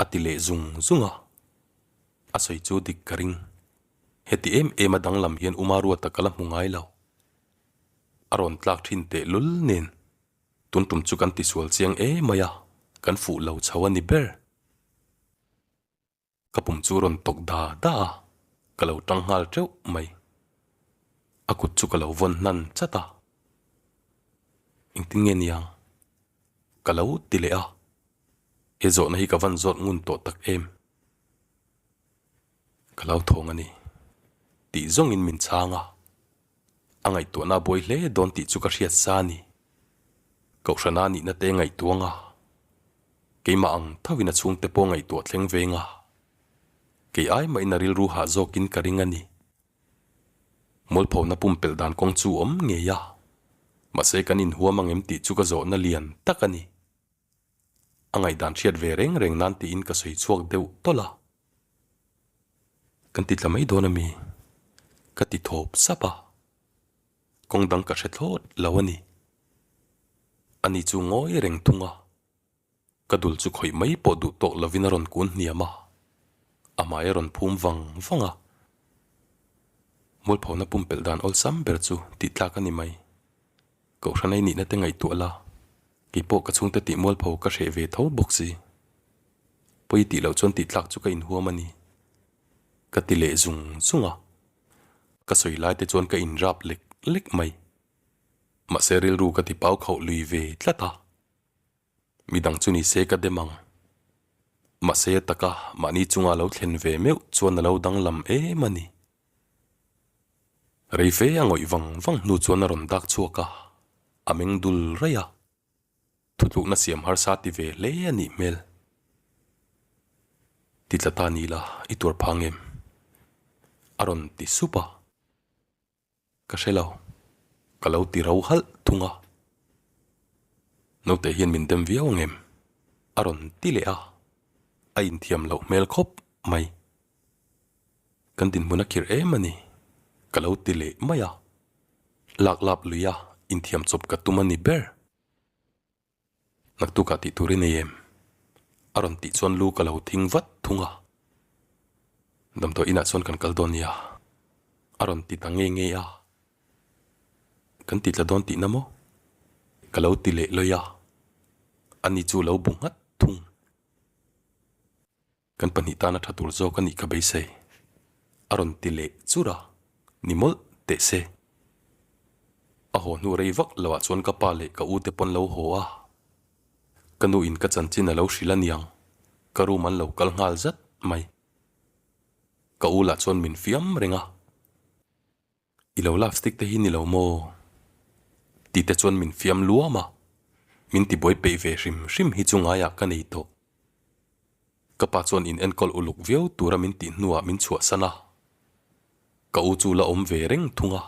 A ti leh zung zung a. A sawi chu dik ka ring. Heti em em a danglam hian Uma Ruata ka la hmu ngai lo. A rawn tlak thin teh lul nen. Tun tum chu kan tisual chiang emai a, kan fuh lo chho a ni ber. Ka pum chu rawn tawk da da a, ka lo tang nghal teuh mai. A kut chu ka lo vawn hnan chat a. Engtin nge niang? Ka lo ti leh a. He zawhna hi ka van zawt ngun tawh tak em? Ka lo thawng a ni. Tih zawngin min chhang a. A ngaihtuahna a buai hle dawn tih chu ka hriat sa a ni. Kohhrana nihna te ngaihtuang a, keimah ang thovin a chhungte pawh ngaihtuah thleng veng a, kei ai mahin a rilru hah zawkin ka ring a ni. Mualphona pumpelh dan kawng chu awm ngei a, mahse kan inhuam ang em tih chu ka zawhna lian tak a ni. A ngaihdan hriat ve reng reng nan tiin ka sawi chhuak deuh tawlh a. Kan ti tla mai dawn a mi? Ka ti thawp sap a. Kawng dang ka hre thlawt lo a ni. Ani chu ngawi reng thung a. Ka dul chu khawih mai pawh duh tawk lovin a rawn kun hniam a. A hmai a rawn phum vang vang a. Mualphona pumpelh dan awlsam ber chu tih tlak a ni mai. Kohhran ei nihna te ngaihtuah la, kei pawh ka chhungte tih mualpho ka hreh ve tho bawk si. Pawi tih loh chuan tih tlak chu ka inhuam a ni. Ka ti leh zung zung a, ka sawi lai te chuan ka inrap lek lek mai. Mahse rilru ka ti pau khauh lui ve tlat a, midang chu ni se ka dem ang. Mahse a taka mahni chunga lo thlen ve meuh chuan a lo danglam em a ni. Rei fe a ngawih vang vang hnu chuan a rawn dak chhuak a, a meng dul raih a. Thutlukna siam harsa ti ve hle a nih hmel. Ti tla ta ni la, i tuar phang em? A rawn ti sup a. Ka hre lo, ka lo ti ro halh thung a. Naute hian min dem viau ang em? A rawn ti leh a, a inthiam loh hmel khawp mai. Kan dinhmun a khirh em a ni, ka lo ti leh mai a. Lak lap lui a, inthiam chawp ka tum a ni ber. Naktukah tih tur i nei em? A rawn tih chuan lu ka lo thing vat thung a. Damdawi inah chuan kan kal dawn nia, a rawn ti ta nge nge a. Kan ti tla dawn tihna maw? Ka lo ti leh lawi a, ani chu lo bu nghat thung. Kan pahnih tana tha tur zawk a nih ka beisei. A rawn ti leh chur a, ni mawlh teh se. A haw hnu rei vak loah chuan ka pa leh ka u te pawn lo haw a. Ka nu in ka chanchin a lo hrilh a niang, ka room an lo kal nghal zat mai. Ka u lah chuan min fiam reng a. I lo love stick te hi ni lo maw? Tih te chuan min fiam luam a, min tibuai peih ve hrim hrim hi chu ngaiah ka nei tawh. Ka pa chuan in enkawl uluk viau tura min tih hnuah min chhuahsan a, ka u chu la awm ve reng thung a,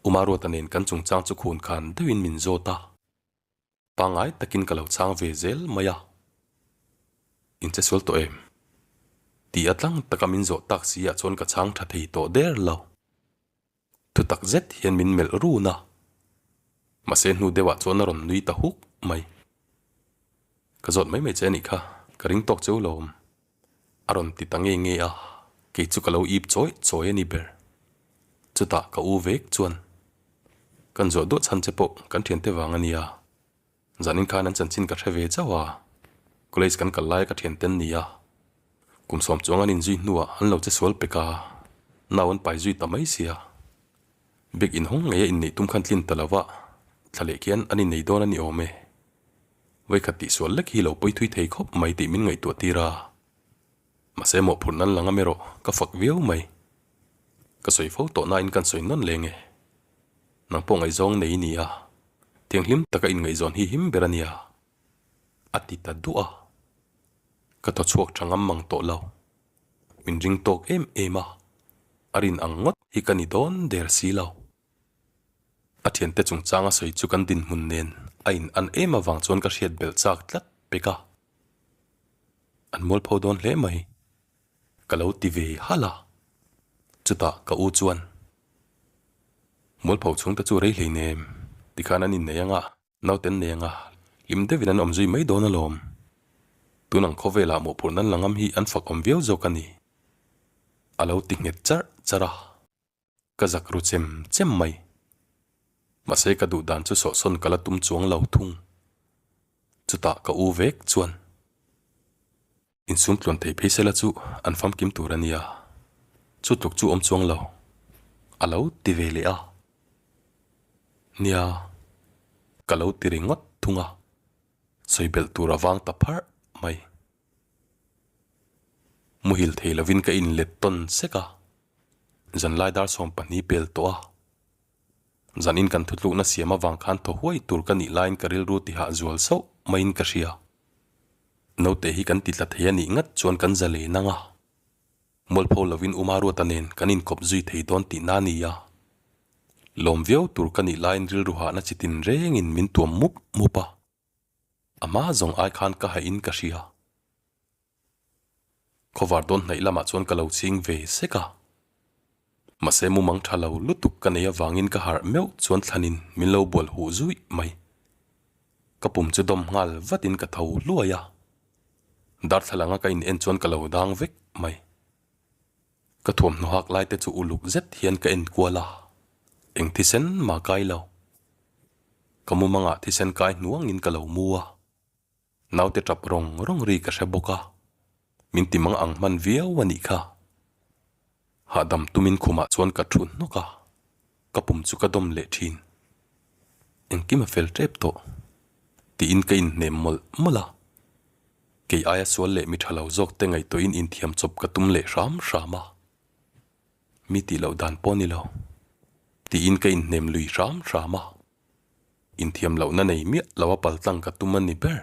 Umaruata nen kan chungchang chu khun khan deuhin min zawt a. Pangngai takin ka lo chhang ve zel mai a, In che sual tawh em? Tih a tlang taka min zawh tak si ah chuan ka chhang tha thei tawh der lo. Thu tak zet hian min melh run a, mahse hnu deuh ah chuan a rawn nui ta huk mai. Ka zawt mai mai che a nih kha, ka ring tawk cheu lawm. A rawn ti ta nge nge a, kei chu ka lo ip chawi chawi a ni ber. Chutah ka u vek chuan, Kan zawh duah chhan che pawh kan thiante vang a nia, zanin khan an chanchin ka hre ve chauh a, college kan kal laia ka thiante an ni a, kum sawm chuang an inzui hnuah an lo che sual pek a, nau an pai zui ta mai sia. Bag inhawng ngei a inneih tum khan tlin ta lo va, thla leh khian an innei dawn a ni awm e. Vawikhat tihsual lek hi lo pawi thui thei khawp mai tih min ngaihtuah tir a. Mahse mawhphurh nan lang am erawh ka fak viau mai. Ka sawi fo tawh nain kan sawi nawn leng e. Nang pawh ngaihzawng nei i ni a, thianghlim taka inngaihzawn hi him ber a nia. A ti ta duah a. Ka thaw chhuak tha ngam mang tawh lo. Min ring tawk em em a, a rin ang ngawt hi ka ni dawn der si lo. A thiante chungchanga sawi chu kan dinhmun nen a in an em avang chuan ka hriat belh chak tlat pek a. An mualpho dawn hle mai. Ka lo ti ve halh a. Chutah ka u chuan, Mualpho chhungte chu rei hleinem, tikhan an innei anga, naute an nei anga, hlim deuhin an awm zui mai dawn alawm. Tun ang khawvelah mawhphurhna an la ngam hi an fak awm viau zawk a ni. A lo ti nghet charh charh a. Ka zak ru chem chem mai. Mahse ka duh dan chu sawhsawn ka la tum chuang lo thung. Chutah ka u vek chuan insum tluan thei phei sela chu an famkim tur a nia. Chu tluk chu awm chuang lo. A lo ti ve leh a. Nia, ka lo ti ringawt thung a. Sawi belh tur a vang ta pharh mai. Muhil thei lovin ka inlet tawn sek a, zanlai dar 12 pel tawh a. Zanin kan thutlukna siam avang khan thaw huai tur ka nih laiin ka rilru tihah zual sauh maiin ka hria. Naute hi kan titla thei a nih ngat chuan kan za len ang a. Mualpho lovin Uma Ruata nen kan inkawp zui thei dawn tihna a ni a. Lawm viau tur ka nih laiin rilru hahna chi tinrengin min tuam mup mup a. A hma zawng ai khan ka haih in ka hria. Khawvar dawn hnaih lamah chuan ka lo ching ve sek a. Mahse mumang tha lo lutuk ka nei avangin ka harh meuh chuan thlanin min lo bual huh zuih mai. Ka pum chu dawm nghal vatin ka tho hluai a. Darthlalanga ka in en chuan ka lo dang vek mai. Ka thuamhnaw hak lai te chu uluk zet hian ka en kual a, eng thisen mah kai lo. Ka mumangah thisen kai hnuangin ka lo mu a, naute tap rawng rawng ri ka hre bawk a, min ti mang ang hman viau a nih kha. Hahdam tumin khumah chuan ka thu hnawk a, ka pum chu ka dawm leh thin. Engkim a fel tep tawh tiin ka inhnem mawlh mawlh a. Kei aia sual leh mi tha lo zawk te ngaihtuahin inthiam chawp ka tum leh hram hram a, mi tih loh dan pawh ni lo tiin ka inhnem lui hram hram a, inthiam lohna nei miah lo a paltlang ka tum a ni ber.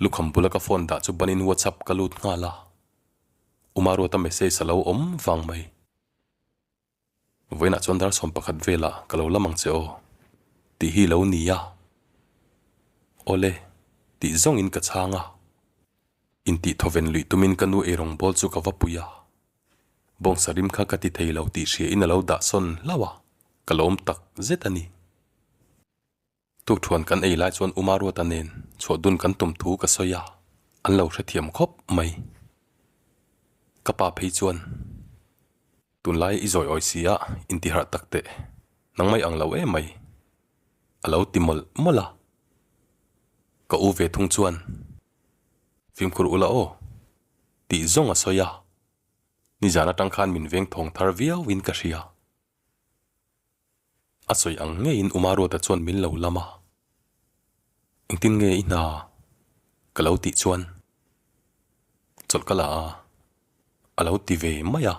Lukham bula ka phone dah chu banin WhatsApp ka lut nghal a, Umaruata message a lo awm vang mai. Vawiinah chuan dar 11 velah ka lo lam ang che aw, tih hi lo ni a. Awle, tih zawngin ka chhang a. Intih thawven luih tumin ka nu eirawng bawl chu ka va pui a. Bawngsa rim kha ka ti thei lo tih hriain a lo dah sawn hlauh a, ka lawm tak zet a ni. Tukṭhuan kan ei lai chuan Uma Ruata nen chhuah dun kan tum thu ka sawi a, an lo hrethiam khawp mai. Ka pa phei chuan, Tunlai i zawi awi si a, intiharh tak teh, nang mai ang lo em mai, a lo ti mawlh mawlh a. Ka u ve thung chuan, Fimkhur ula aw, tih zawng a sawi a, nizan atang khan min veng thawng thar viauin ka hria. A sawi ang ngeiin Uma Ruata chuan min lo lam a, Engtin nge i hna? Ka lo tih chuan chawlh ka la a, a lo ti ve mai a.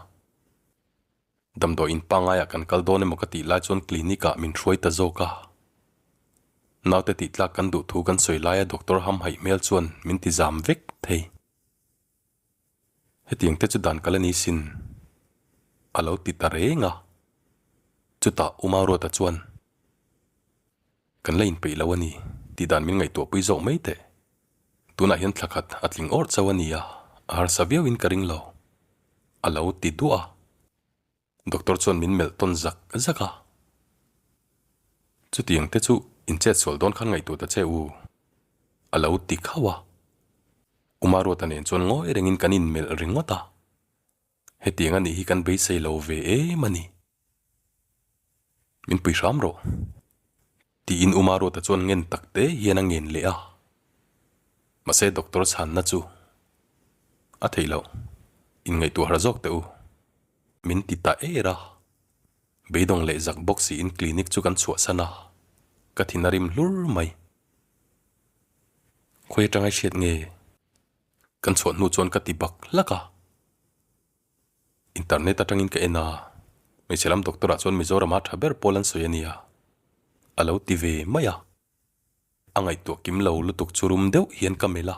Damdawi in pangaiah kan kal dawn emaw ka tih lai chuan clinic ah min hruai ta zawk a. Naute tih tlak kan duh thu kan sawi laia doctor hamhaih hmel chuan min ti zam vek thei. Hetiang te chu dan kal a ni sin, a lo ti ta reng a. Chutah U Mauruata chuan, Kan la inpeih lo a ni, tih dan min ngaihtuahpui zawk mai teh. Tunah hian thla khat a tling awrh chauh a ni a, a harsa viauin ka ring lo, a lo ti duah a. Doctor chuan min melh tawn zak zak a, Chutiang te chu in chet sual dawn khan ngaihtuah ta che u, a lo ti khauh a. Umaruata nen chuan ngawi rengin kan inmelh ringawt a, hetiang a nih hi kan beisei lo ve em a ni. Min pui hram rawh, tiin Umaruata chuan ngen tak te hian a ngen leh a. Mahse doctor chhanna chu a theih loh, inngaihtuah harh zawk teh u. Min ti ta er a, beidawng leh zak bawk siin clinic chu kan chhuahsan a, ka thin a rim hlur mai. Khawi atanga i hriat nge? Kan chhuah hnu chuan ka ti bak hlak a. Internet atangin ka en a, hmeichhe lam doctor ah chuan Mizoram a tha ber pawl an sawi a nia, a lo ti ve mai a. A ngaihtuah kim lo lutuk chu rum deuh hian ka melh a.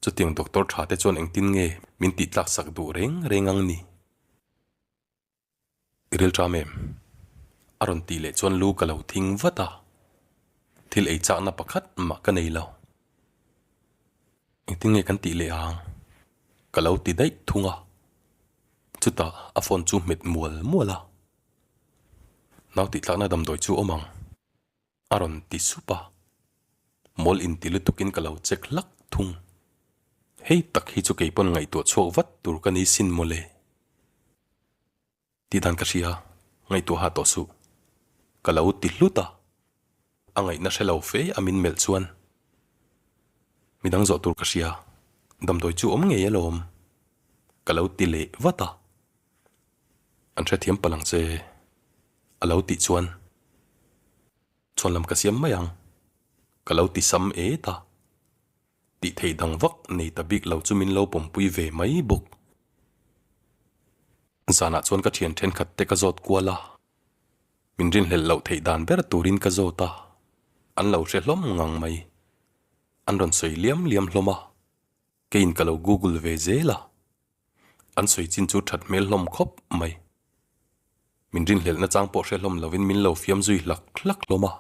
Chutiang doctor tha te chuan engtin nge min tih tlak sak duh reng reng ang ni? I ril ṭam em? A rawn tih leh chuan lu ka lo thing vat a, thil ei chakna pakhat mah ka nei lo. Engtin nge kan tih leh ang? Ka lo ti daih thung a. Chutah a phone chu hmet mual mual a. Nau tih tlakna damdawi chu awm ang. A rawn ti sup a. Mawl inti lutukin ka lo check hlak thung. Hei tak hi chu keipawn ngaihtuah chhuak vat tur ka ni sin mawle. Tih dan ka hria, ngaihtuah ha tawh suh. Ka lo ti hlut a, a ngaihna hre lo fe a min melh chuan midang zawh tur ka hria, damdawi chu awm ngei alawm. Ka lo ti leh vat a, an hrethiam palh ang che a lo tih chuan chhuan lam ka siam mai ang ka lo ti sam et a. Tih theih dang vak nei ta bik lo chu min lo pawmpui ve mai bawk. Zanah chuan ka thian thenkhat te ka zawt kual a, min rinhlelh loh theih dan ber turin ka zawt a, an lo hre hlawm ngang mai. An rawn sawi liam liam hlawm a, keiin ka lo google ve zel a. An sawi chin chu that hmel hlawm khawp mai. Min rinhlelh nachang pawh hre hlawm lovin min lo fiam zui hlak hlak hlawm a.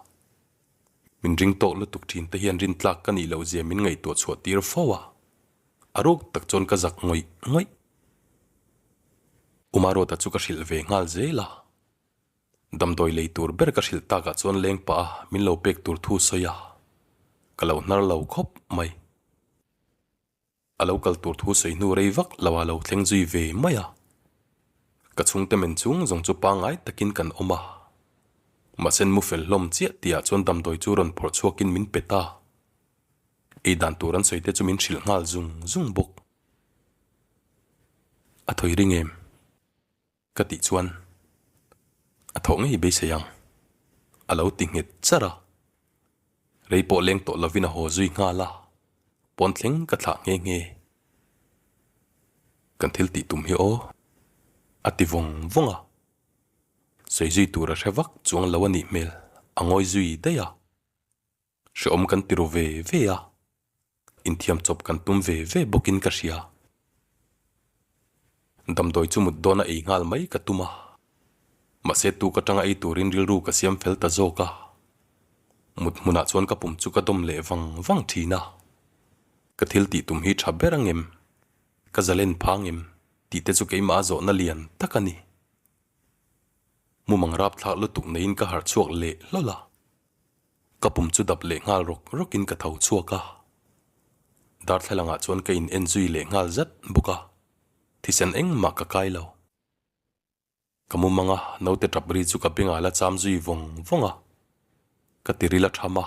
Min ring tawk lutuk thin te hian rintlak ka nih loh zia min ngaihtuah chhuah tir fo a. A ruk tak chuan ka zak ngawih ngawih. Umaruata chu ka hrilh ve nghal zel a. Damdawi lei tur ber ka hrilh takah chuan leng pah a min lo pek tur thu sawi a. Ka lo hnar lo khawp mai. A lo kal tur thu sawi hnu rei vak lo a lo thleng zui ve mai a. Ka chhungte men chung zawng chu pangngai takin kan awm a. Mahse mu fel hlawm chiah tihah chuan damdawi chu rawn phawrh chhuakin min pe ta. Ei dan tur an sawi te chu min hrilh nghal zung zung bawk. A thawi ring em? Ka tih chuan a thawh ngei beisei ang a lo ti nghet char a. Rei pawh leng tawh lovin a haw zui nghal a, pawn thleng ka thlah nghe nghe. Kan thil tih tum hi aw a ti vawng vawng a. Sawi zui tur a hre vak chuang lo a nih hmel a ngawi zui daih a. Hrehawm kan ti ru ve ve a, inthiam chawp kan tum ve ve bawkin ka hria. Damdawi chu mut dawna ei nghal mai ka tum a, mahse tuk atanga ei turin rilru ka siam fel ta zawk a. Mut hmunah chuan ka pum chu ka dawm leh vang vang thin a, ka thil tih tum hi tha ber angem, ka zalen phang em tih te chu keimah a zawhna lian tak a ni. Mumang rapthlak lutuk neiin ka harh chhuak leh hlawl a. Ka pum chu dap leh nghal rawk rawkin ka tho chhuak a. Darthlalangah chuan ka in en zui leh nghal zat bawk a, thisen engmah ka kai lo. Ka mumang a, naute tap ri chu ka bengah la cham zui vawng vawng a. Ka tiril a tham a,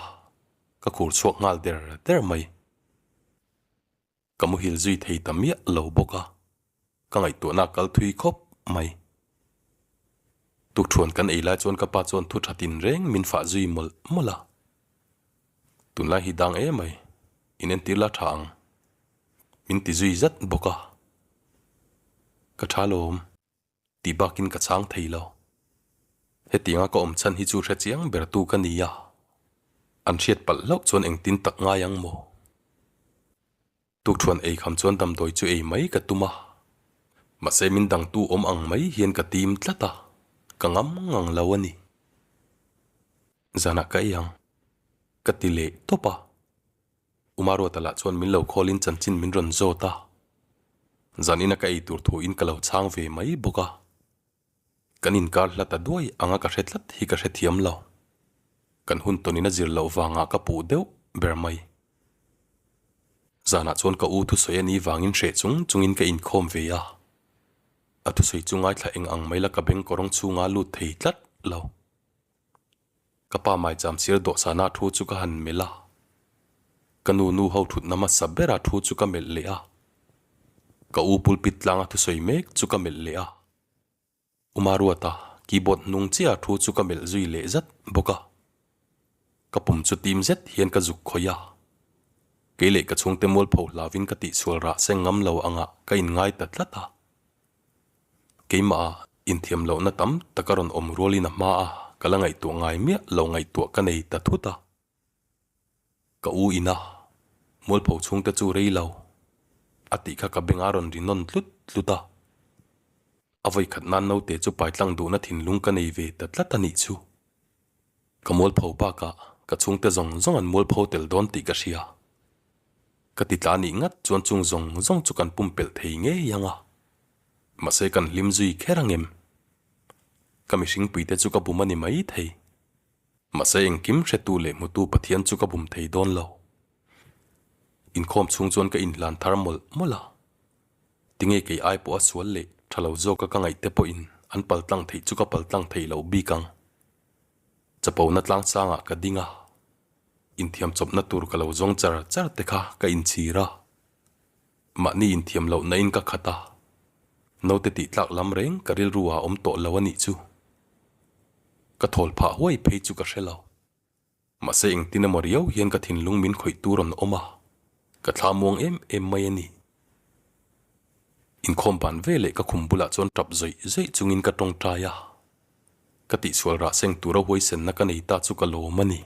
ka khur chhuak nghal der der mai. Ka muhil zui thei ta miah lo bawk a, ka ngaihtuahna a kal thui khawp mai. Tukṭhuan kan ei lai chuan ka pa chuan thu ṭha tinreng min fah zui mawlh mawlh a. Tunlai hi dang em mai, in entir la ṭha ang. Min ti zui zat bawk a. Ka ṭha lawm. Tih bakin ka chhang thei lo. Hetianga ka awm chhan hi chu hre chiang ber tu ka ni a, an hriat palh hlauh chuan engtin tak ngai ang maw? Tukṭhuan ei kham chuan damdawi chu ei mai ka tum a, mahse min dangtu awm ang mai hian ka tim tlat a, ka ngam ngang lo a ni. Zanah ka ei ang, ka ti leh tawp a. Umaruata lah chuan min lo call in chanchin min rawn zawt a, zanina ka ei tur thu in ka lo chhang ve mai bawk a, kan inkar hla ta duai anga ka hre tlat hi ka hrethiam lo, kan hun tawnin a zir loh vangah ka puh deuh ber mai. Zanah chuan ka u thusawi a nih vangin hreh chung chungin ka inkhawm ve a, a thusawi chu ngaithla eng ang mai la ka beng kawrawng chhunga lut thei tlat lo. Ka pa maicham sir dawhsana thu chu ka han melh a, ka nu nu ho thutna hmasa bera thu chu ka melh leh a, ka u pulpit tlanga thusawi mek chu ka melh leh a, Umaruata keyboard hnung chiah thu chu ka melh zui leh zat bawk a, ka pum chu tim zet hian ka zuk khawih a, kei leh ka chhungte mualpho hlauvin ka tihsual rah seng ngam lo angah ka inngai ta tlat a. Keimah inthiam lohna tam tak a rawn awm rualin a hma a, ka la ngaihtuah ngai miah lo ngaihtuah ka nei ta thut a. Ka u ina mualpho chhungte chu rei lo a tih kha ka beng a rawn ri nawn tlut tlut a. A vawikhat nan naute chu paitlang duhna thinlung ka nei ve ta tlat a nih chu. Ka mualpho bakah ka chhungte zawng zawng an mualpho tel dawn tih ka hria. Ka ti tla nih ngat chuan chung zawng zawng chu kan pumpelh thei ngei ang a. Mahse kan hlim zui kher ang em? Ka mihringpui te chu ka bum a ni mai thei. Mahse engkim hretu leh hmutu Pathian chu ka bum thei dawn lo. Inkhawm chhung chuan ka inhlan thar mawlh mawlh a. Tinge kei ai pawh a sual leh tha lo zawka ka ngaih te pawhin an paltlang theih chu ka paltlang theih loh bik ang. Chapona tlangsangah ka ding a, inthiam chawpna tur ka lo zawng char char te kha ka inchhir a. Mahni inthiam lohna in ka khat a, naute tih tlak lam reng ka rilru ah awm tawh lo a nih chu. Ka thawl phah huai phei chu ka hre lo. Mahse engtin emaw riau hian ka thinlung min khawih tur an awm a, ka thla muang em em mai a ni. Inkhawm ban ve leh ka khum bulah chuan tap zawih zawih chungin ka tawngtai a, ka tihsual rah seng tura huaisenna ka nei ta chu ka lawm a ni.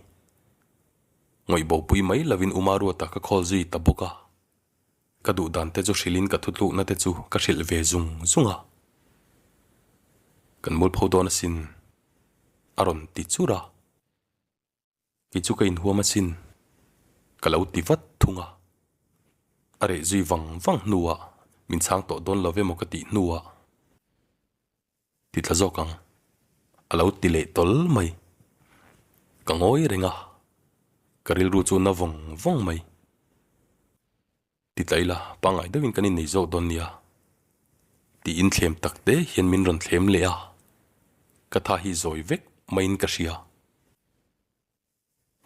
Ngawih bopui mai lovin Uma Ruata ka call zui ta bawk a, ka duh dan te chu hrilhin ka thutlukna te chu ka hrilh ve zung zung a. Kan mualpho dawn asin a rawn ti chur a. Kei chu ka inhuam asin, ka lo ti vat thung a. A reh zui vang vang hnuah min chhang tawh dawn lo emaw ka tih hnuah ti tla zawk ang, a lo ti leh tawl mai. Ka ngawi reng a, ka rilru chu na vawng vawng mai. Ti tla ila, pangngai deuhin kan innei zawk dawn nia. Tiin thlem tak te hian min rawn thlem leh a, ka tha hi zawi vek maiin ka hria.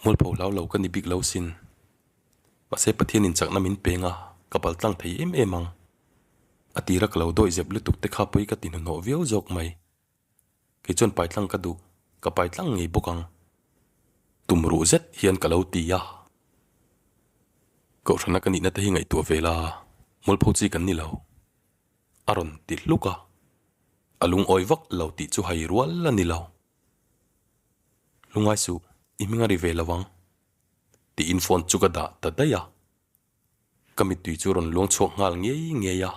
Mualpho hlau lo ka ni bik lo sin. Mahse Pathianin chakna min peng a, ka bal tlang thei em em ang. A tira ka lo dawih zep lutuk te kha pawi ka ti hnuhnawh viau zawk mai. Kei chuan pai tlang ka duh, ka pai tlang ngei bawk ang. Tum ruh zet hian ka lo ti a. Kohhrana ka nihna te hi ngaihtuah ve la, mualpho chi kan ni lo. A rawn ti hluk a. A lungawi vak lo tih chu hai rual a ni lo. Lungai suh, i hming a ri ve lo ang. Tiin phone chu ka dah ta daih a. Ka mittui chu rawn luang chhuak nghal ngei ngei a.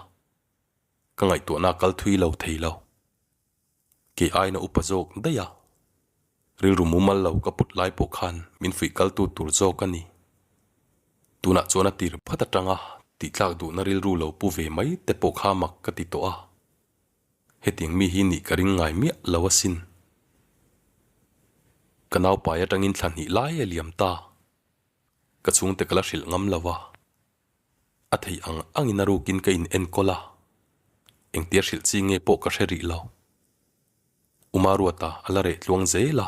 Ka ngaihtuahna a kal thui lo thei lo. Kei aina upa zawk daih a, rilru mumal lo ka put lai pawh khan min fuih kaltu tur zawk a ni. Tunah chuan a tir phat atanga tihtlak duhna rilru lo pu ve mai te pawh kha mak ka ti tawh a. Hetiang mi hi nih ka ring ngai miah lo asin. Ka naupai atangin thla hnih lai a liam ta. Ka chhungte ka la hrilh ngam lo a. A theih ang angin a rukin ka in enkawl a, engtia hrilh chi nge pawh ka hre rih lo. Uma Ruata a la reh tluang zel a,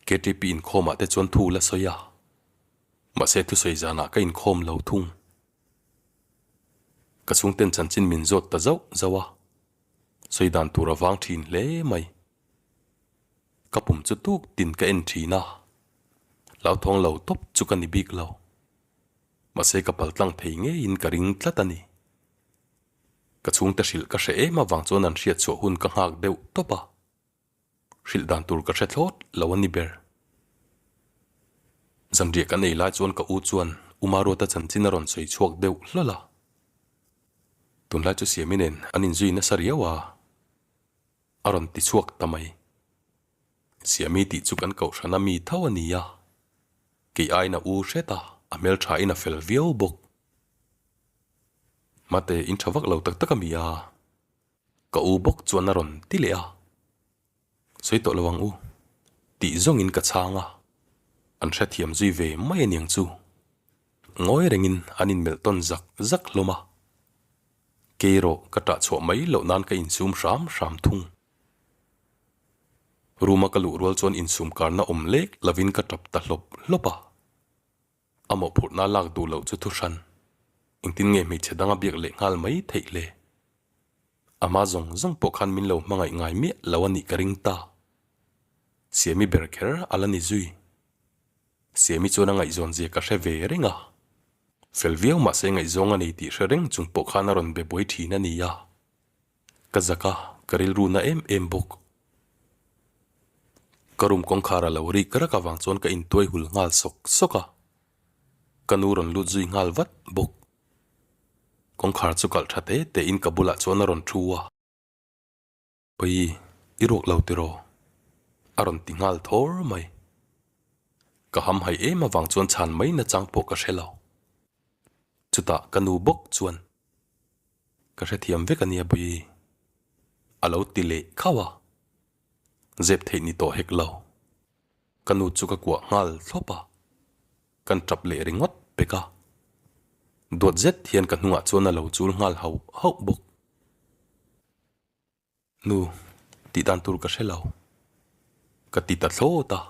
KTP inkhawmah te chuan thu la sawi a, mahse thusawi zanah ka inkhawm lo thung. Ka chhungten chanchin min zawt ta zauh zauh a, sawi dan tur a vang thin hle mai. Ka pum chu tuk tin ka en thin a, hlauthawng lo tawp chu ka ni bik lo. Mahse ka paltlang thei ngeiin ka ring tlat a ni. Ka chhungte hrilh ka hre em avang chuan an hriat chhuah hun ka nghak deuh tawp a. Hrilh dan tur ka hre thlawt lo a ni ber. Zanriah kan ei lai chuan ka u chuan U Maruata chanchin a rawn sawi chhuak deuh hlawl a. Tunlai chu Siami nen an inzui nasa riau a, a rawn ti chhuak ta mai. Siami tih chu kan kohhrana mi tho a ni a. Kei aiin a u hret a, a hmelthain a fel viau bawk. Mate, in tha vak lo tak tak a mi a? Ka u bawk chuan a rawn ti leh a. Sawi tawh lo ang u, tih zawngin ka chhang a. An hrethiam zui ve mai aniang chu. Ngawi rengin an inmelh tawn zak zak hlawm a. Kei erawh ka ṭah chhuah mai loh nan ka insum hram hram thung. Room a ka luh rual chuan insum karna awm lek lovin ka tap ta hlawp hlawp a. A mawhphurhna lak duh loh chu thuhran. Engtin nge hmeichhe danga biak leh nghal mai theih le? A hma zawng zawng pawh khan min lo hmangaih ngai miah lo a nih ka ring ta. Siami ber kher a la ni zui. Siami chuan a ngaihzawn zia ka hre ve reng a. Fel viau mahse ngaihzawng a nei tih hre reng chung pawh khan a rawn be buai thin a ni a. Ka zak a, ka rilru na em em bawk. Ka room kawngkhar a lo rik rak avang chuan ka intuai hul nghal sawk sawk a. Ka nu rawn lut zui nghal vat bawk. Kawngkhar chu kalh tha te te in ka bulah chuan a rawn thu a. Pawi, i ruak lo tiraw? A rawn ti nghal thawr mai. Ka hamhaih em avang chuan chhan mai nachang pawh ka hre lo. Chutah ka nu bawk chuan, Ka hrethiam vek a nia Bawihi, a lo ti leh khauh a. Zep theih ni tawh hek lo. Ka nu chu ka kuah nghal thlawp a, kan tap leh ringawt pek a. Duat zet hian ka hnungah chuan a lo chul nghal hauh hauh bawk. Nu, tih dan tur ka hre lo. Ka ti ta thlawt a.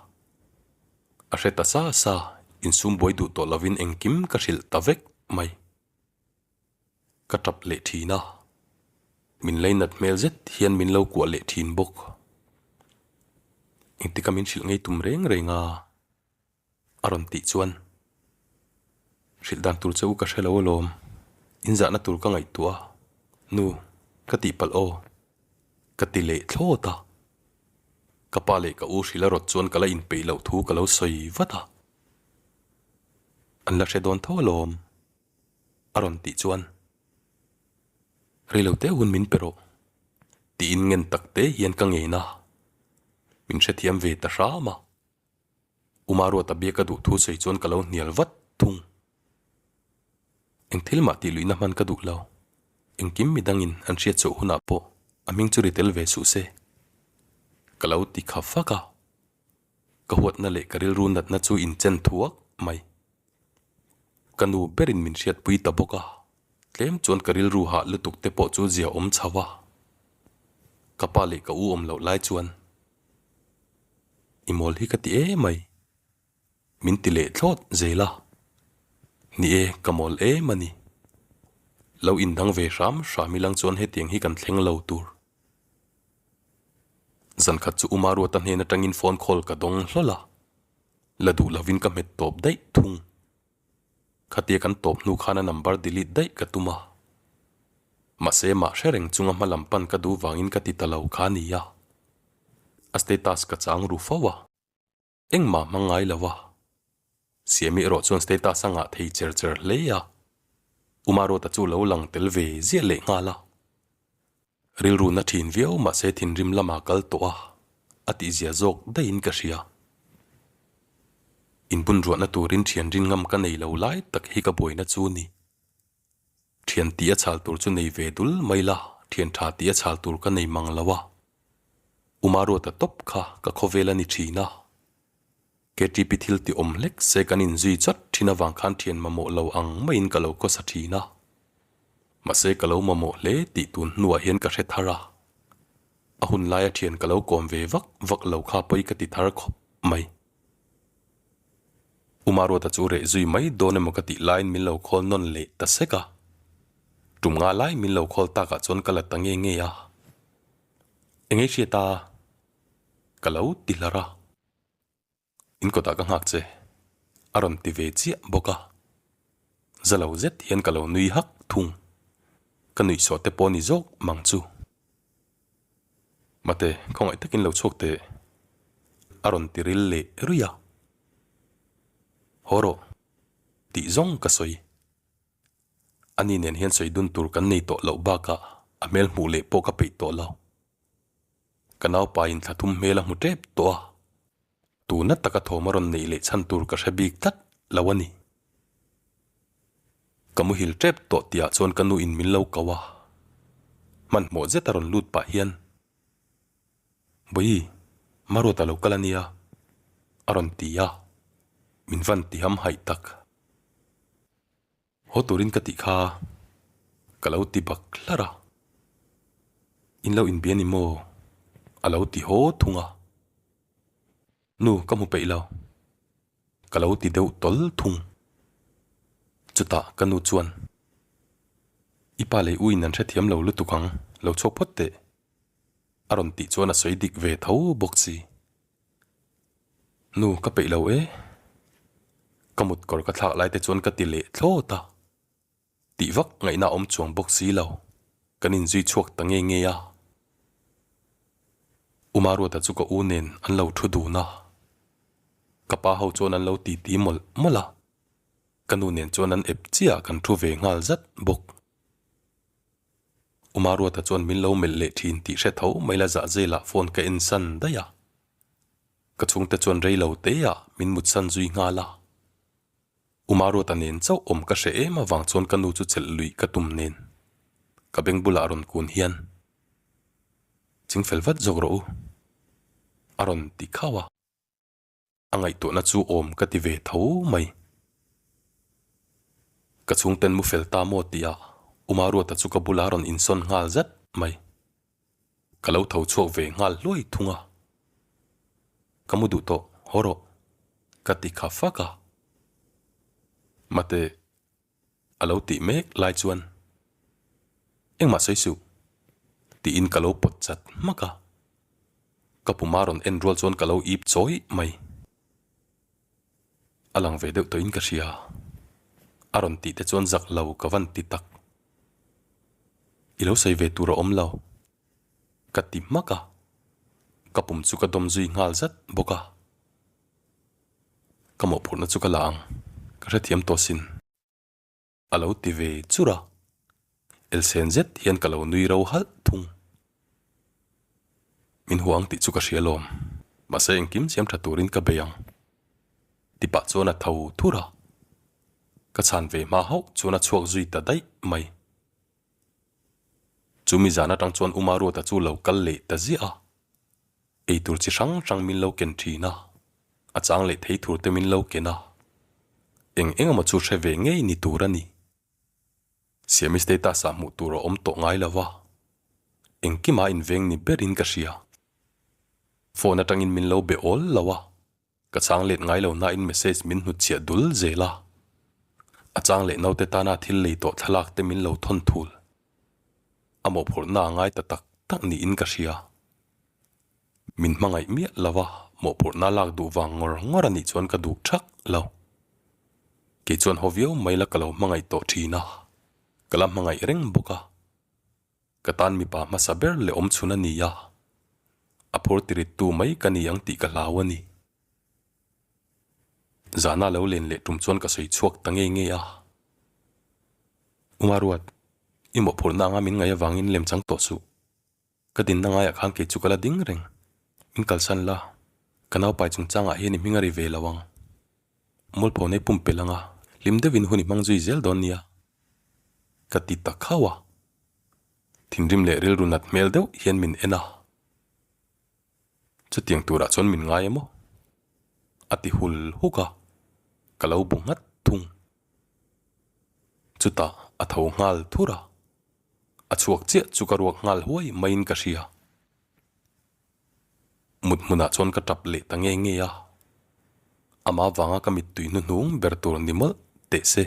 A hre ta sa sa, insum buai duh tawh lovin engkim ka hrilh ta vek mai. Ka tap leh thin a, min leinat hmel zet hian min lo kuah leh thin bawk. Engtika min hrilh ngei tum reng reng a? A rawn tih chuan, Hrilh dan tur che u ka hre lo alawm, in zahna tur ka ngaihtuah a, nu, ka tihpalh aw, ka ti leh thlawt a. Ka pa leh ka u hrilh a rawt chuan ka la inpeih loh thu ka lo sawi vat a. An la hre dawn tho alawm. A rawn tih chuan, Reilo te hun min pe rawh, tiin ngen tak te hian ka ngen a, min hrethiam ve ta hram a. Uma Ruata biak a duh thu sawi chuan ka lo hnial vat thung. Eng thil mah tih luihna hman ka duh lo, engkim midangin an hriat chauh hunah pawh a hming chu ri tel ve suh se, ka lo ti kha fak a. Ka huatna leh ka rilru natna chu inchen thuak mai. Ka nu berin min hriatpui ta bawk a, tlem chuan ka rilru hah lutuk te pawh chu zia awm chho a. Ka pa leh ka u awm loh lai chuan, I mawl hi ka ti e mai, min ti leh thlawt zel a. Ni e, ka mawl em a ni. Lo indang ve hram hram ilang chuan hetiang hi kan thleng lo tur. Zankhat chu Uma Ruata hnen atangin phone call ka dawng hlawl a. La duh lovin ka hmet tawp daih thung. Khatia kan tawp hnu khan a number delete daih ka tum a. Mahse mah hre reng chunga hma lam pan ka duh vangin ka ti ta lo kha nia. A status ka chang ru fo a. Engmah hmang ngai lo a. Siami erawh chuan status a ngah thei cher cher hle a. Umaruata chu lo lang tel ve ziah leh nghal a. Rilru na thin viau mahse thinrim lama kal tawh a, a tihzia zawk daihin ka hria. Inbun ruahna turin thian rin ngam ka nei lo lai tak hi ka buaina chu ni. Thian tih a chhal tur chu nei ve dul mai la, thian tha tih a chhal tur ka nei mang lo a. Umaruata tawp kha ka khawvel a ni thin a. KTP thil ti awm hlek se kan inzui chat thin avang khan thian mamawh lo ang maiin ka lo khawsa thin a. Mahse ka lo mamawh hle tih tun hnuah hian ka hre thar a. A hun laia thian ka lo kawm ve vak vak lo kha pawi ka ti thar khawp mai. Umaruata chu reh zui mai dawn emaw ka tih laiin min lo khawl nawn leh ta sek a. Tum nga lai min lo khawl takah chuan ka la ta nge nge a. Engei hriat a? Ka lo ti hlar a. In kawtah ka nghak che, a rawn ti ve chiah bawk a. Za lo zet hian ka lo nui hak thung. Ka nuihsawh te pawh ni zawk mang chu. Mate, khawngaih takin lo chhuak teh, a rawn ti ril leh ruih a. Haw rawh, tih zawng ka sawi. Ani nen hian sawi dun tur kan nei tawh loh bakah a hmel hmuh leh pawh ka peih tawh lo. Ka naupa in thla thum hmel a hmu tep tawh a, tuna taka thawm a rawn neih leh chhan tur ka hre bik tlat lo a ni. Ka muhil tep tawh tihah chuan ka nu in min lo ko a, hmanhmawh zet a rawn lut pah hian, Bawihi, Maruata lo kal a nia, a rawn ti a, min van ti ham haih tak. Haw turin ka tih kha ka lo ti bak hlar a, in lo inbia ni maw? A lo ti haw thung a, Nu ka hmu peih lo, ka lo ti deuh tawl thung. Chutah ka nu chuan, I pa leh u in an hrethiam lo lutuk ang, lo chhuak phawt teh, a rawn tih chuan a sawi dik ve tho bawk si. Nu ka peih lo e. Ka mut kawr ka thlak lai te chuan ka ti leh thlawt a. Tih vak ngaihna a awm chuang bawk si lo. Kan inzui chhuak ta nge nge a. Umaruata chu ka u nen an lo thu dun a. Ka pa ho chuan an lo titi mawlh mawlh a. Ka nu nen chuan an ep chiah kan thu ve nghal zat bawk. Umaruata chuan min lo melh leh thin tih hre tho mai la zah zelah phone ka en san daih a. Ka chhungte chuan rei lo te ah min mutsan zui nghal a. Umaruata nen chauh awm ka hre em avang chuan ka nu chu chelh luih ka tum nen ka beng bulah rawn kun hian chingfel vat zawk rawh u a rawn ti khauh a. A ngaihtuahna chu awm ka ti ve tho mai. Ka chhungten mu fel ta maw tih ah Umaruata chu ka bulah rawn insawn nghal zat mai. Ka lo tho chhuak ve nghal hluai thung a. Ka mu duh tawh, haw rawh, ka ti kha fak a. Mate, a lo tih mek lai chuan, Engmah sawi suh, tiin ka lo pawt chat hmak a. Ka puma rawn en rual chuan ka lo ip chawih mai. A lang ve deuh tawhin ka hria. A rawn tih te chuan zak lo ka van ti tak. I lo sawi ve tur a awm lo. Ka ti hmak a. Ka pum chu ka dawm zui nghal zat bawk a. Ka mawhphurhna chu ka la ang. Ka hrethiam tawh sin. A lo ti ve chur a, elsen zet hian ka lo nui ro halh thung. Min hua ang tih chu ka hria lawm, mahse engkim siam tha turin ka bei ang. Ti pah chuan a tho thur a, ka chhan ve hma hauh chuan a chhuak zui ta daih mai. Chumi zan atang chuan Uma Ruata chu lo kal leh ta ziah a, Eitur chi hrang hrang min lo ken thin a, a chang leh thei tur te min lo ken a, eng eng emaw chu hre ve ngei ni tur a ni. Siami status ah hmuh tur a awm tawh ngai lo va, engkima inveng ni berin ka hria. Phone atangin min lo be awl lo a, ka chang let ngai lo nain message min hnutchhiah dul zel a, a chang leh naute tana thil lei tawh thlalak te min lo thawn thul. A mawhphurhna a ngai ta tak tak niin ka hria. Min hmangaih miah lo a, mawhphurhna lak duh vang ngawr ngawr a nih chuan ka duh thak lo. Kei chuan haw viau mai la ka lo hmangaih tawh thin a, ka la hmangaih reng bawk a. Ka tan mipa hmasa ber leh awm chhun a ni a, a phur tirittu mai ka ni ang tih ka hlau a ni. Zana lo len leh tum chuan ka sawi chhuak ta nge nge a. Umaruat, i mawhphurhna anga min ngaih avangin lem chang tawh suh. Ka dinna ngaiah khan kei chu ka la ding reng. Min kalsan la, ka naupai chungchangah hian i hming a ri ve lo ang. Mualpho nei pumpelh anga hlim deuhin hun i hmang zui zel dawn nia. Ka ti ta khauh a. Thinrim leh rilru nat hmel deuh hian min en a. Chutiang turah chuan min ngai emaw? A ti hul huk a, ka lo bu nghat thung. Chutah a tho nghal thur a. A chhuak chiah chu ka ruak nghal huai maiin ka hria. Mut hmunah chuan ka tap leh ta nge nge a, amah avanga ka mittui hnuhnung ber tur ni mawlh teh se.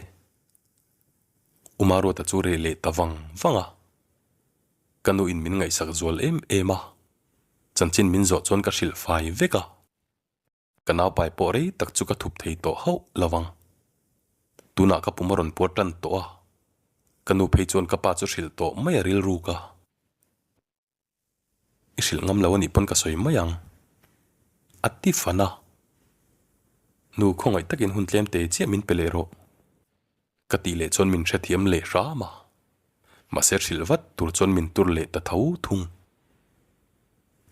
Umaruata chu reh leh ta vang vang a, ka nuin min ngaihsak zual em em a, chanchin min zawh chuan ka hrilh fai vek a. Ka naupai pawh rei tak chu ka thup thei tawh hauh lo vang. Tunah ka pum a rawn puar tan tawh a, ka nu phei chuan ka pa chu hrilh tawh mai a rilruk a. I hrilh ngam lo a nih pawn ka sawi mai ang. A ti fan a. Nu khawngaih takin hun tlem te chiah min pe leh rawh. Ka tih leh chuan min hrethiam leh hram a, mahse hrilh vat tur chuan min tur leh ta tho thung.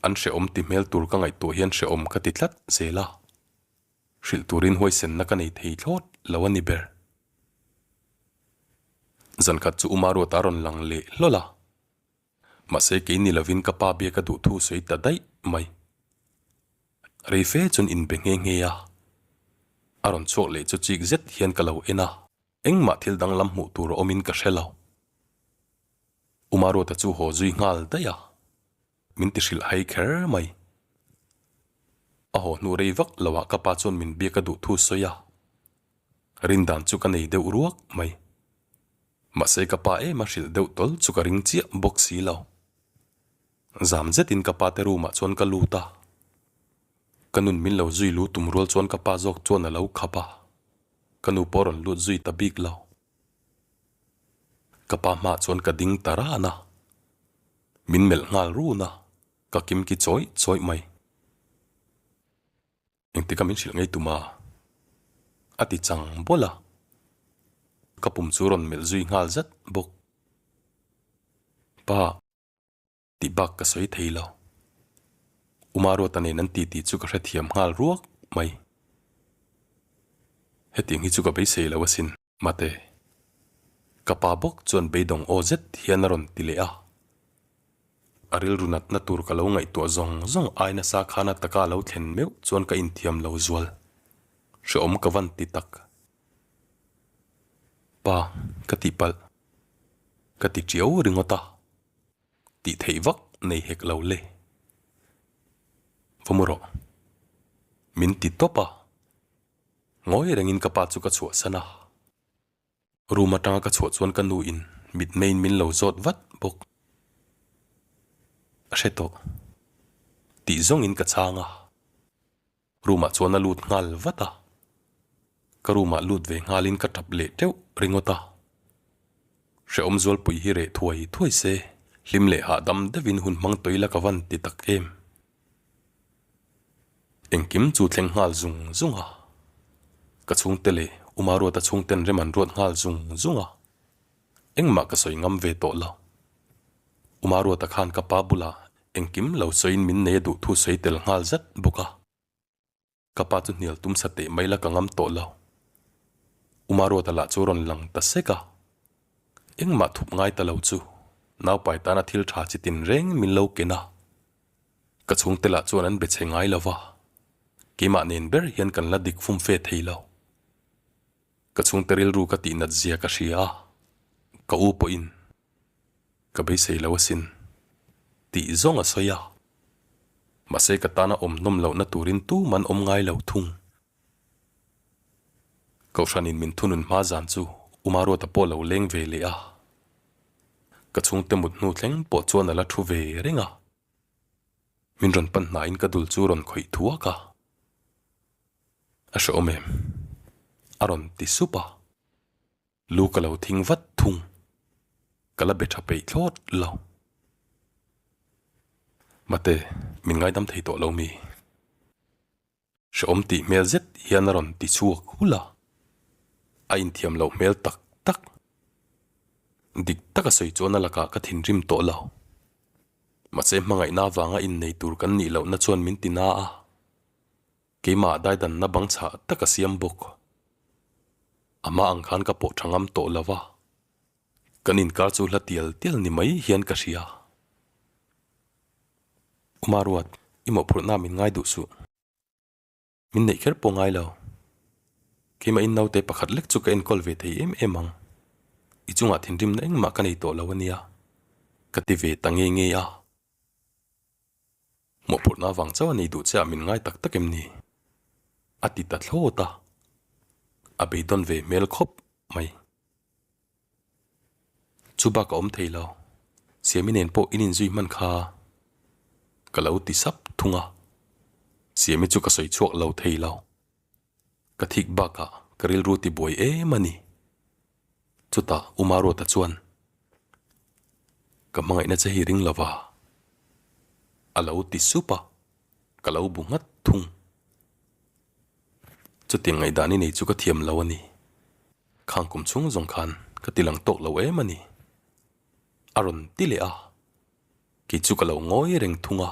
An hrehawm ti hmel tur ka ngaihtuah hian hrehawm ka ti tlat zel a, hrilh turin huaisenna ka nei thei thlawt lo a ni ber. Zankhat chu Uma Ruata rawn lang leh hlawl a, mahse kei ni lovin ka pa biak a duh thu sawi ta daih mai. Rei fe chuan inbe nghe nghe a, a rawn chhuak leh chu chik zet hian ka lo en a, engmah thil danglam hmuh tur a awmin ka hre lo. Umaruata chu haw zui nghal daih a, min ti hrilh hai kher mai. A haw hnu rei vak lo ah ka pa chuan min biak a duh thu sawi a, rindan chu ka nei deuh ruak mai. Mahse ka pa em a hrilh deuh tawl chu ka ring chiah bawk si lo. Zam zetin ka pa te room ah chuan ka lut a, ka nun min lo zui lu tum rual chuan ka pa zawk chuan a lo khap a, ka nu pawh a rawn lut zui ta bik lo. Ka pa hmaah chuan ka ding ta ran a, min melh nghal run a, ka kimki chawih chawih mai. Engtik a min hrilh ngei tum a? A ti chang bawlh a, ka pum chu rawn melh zui nghal zat bawk. Pa. Tih bak ka sawi thei lo. Umaruata nen an titi chu ka hrethiam nghal ruak mai. Hetiang hi chu ka beisei lo asin, mate. Ka pa bawk chuan beidawng aw zet hian a rawn ti leh a. A rilru natna tur ka lo ngaihtuah zawng zawng ai nasa khan a taka a lo thlen meuh chuan ka inthiam lo zual. Hrehawm ka van ti tak. Pa, ka tihpalh. Ka ti tiau ringawt a. Tih theih vak nei hek lo le. Va mu rawh. Min ti tawp a. Ngawi rengin ka pa chu ka chhuahsan a. Room atanga ka chhuah chuan ka nu in mitmeiin min lo zawt vat bawk. A hre tawh. Tih zawngin ka chhang a. Room ah chuan a lut nghal vat a. Ka room ah lut ve nghalin ka tap leh teuh ringawt a. Hrehawm zualpui hi reh thuai thuai se, hlim leh hahdam deuhin hun hmang tawih la ka van ti tak em. Engkim chu thleng nghal zung zung a. Ka chhungte leh Uma Ruata chhungten rem an ruat nghal zung zung a. Engmah ka sawi ngam ve tawh lo. Uma Ruata khan ka pa bulah engkim lo sawiin min nei a duh thu sawi tel nghal zat bawk a. Ka pa chu hnial tum sa teh mai la ka ngam tawh lo. Uma Ruata lah chu rawn lang ta sek a. Engmah thup ngai ta lo chu naupai tana thil tha chi tin reng min lo ken a. Ka chhungte lah chuan an be che ngai lo va, keimah nen ber hian kan la dik fum fe thei lo. Ka chhungte rilru ka tihnat zia ka hria a, ka u pawhin ka beisei lo asin tih zawng a sawi a. Mahse ka tana awm hnawm lohna turin tuman awm ngai lo thung. Kohhranin min thunun hma zan chu Uma Ruata pawh lo leng ve leh a. Ka chhungte mut hnu thleng pawh chuan a la thu ve reng a. Min rawn pan hnaiin ka dul chu rawn khawih thuak a. A hrehawm em? A rawn ti sup a. Lu ka lo thing vat thung. Ka la be tha peih thlawt lo. Mate, min ngaidam thei tawh lo mi? Hrehawm tih hmel zet hian a rawn ti chhuak hul a, a inthiam loh hmel tak tak. Dik taka sawi chuan a lakah ka thinrim tawh lo. Mahse hmangaihna avanga innei tur kan nih lohna chuan min ti na a, keimah daidanna bang chhah tak a siam bawk. Amah ang khan ka pawh tha ngam tawh lo va, kan inkar chu hla tial tial ni mai hian ka hria. Uma Ruat, i mawhphurhna min ngai duh suh. Min neih kher pawh ngai lo. Keimahin naute pakhat lek chu ka enkawl ve thei em em ang. I chungah thinrimna engmah ka nei tawh lo a nia, ka ti ve ta nge nge a. Mawhphurhna avang chauh a nei duh che ah min ngai tak tak em ni? A ti ta thlawt a. A beidawn ve hmel khawp mai. Chu bak a awm thei lo. Siami nen pawh in inzui hman kha ka lo ti sap thung a. Siami chu ka sawi chhuak lo thei lo. Ka thik bakah ka rilru ti buai em a ni. Chutah U Maruata chuan, Ka hmangaihna che hi ring lova a lo ti sup a, ka lo bu nghat thung. Chutiang ngaihdan i nei chu ka thiam lo a ni. Khang kum chhung zawng khan ka ti lang tawk lo em a ni. A rawn ti leh a, kei chu ka lo ngawi reng thung a,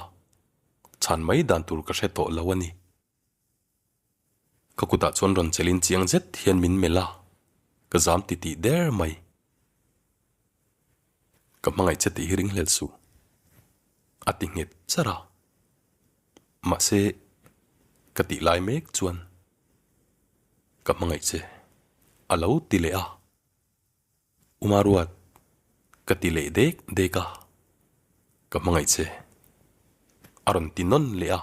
chhan mai dan tur ka hre tawh lo a ni. Ka kutah chuan rawn chelin chiang zet hian min melh a, ka zam ti tih der mai. Ka hmangaih che tih hi ringhlel suh, a ti nghet char a. Mahse, ka tih lai mek chuan ka hmangaih che a lo ti leh a. Uma Ruat, ka ti leh dek dek a, ka hmangaih che a rawn ti nawn leh a.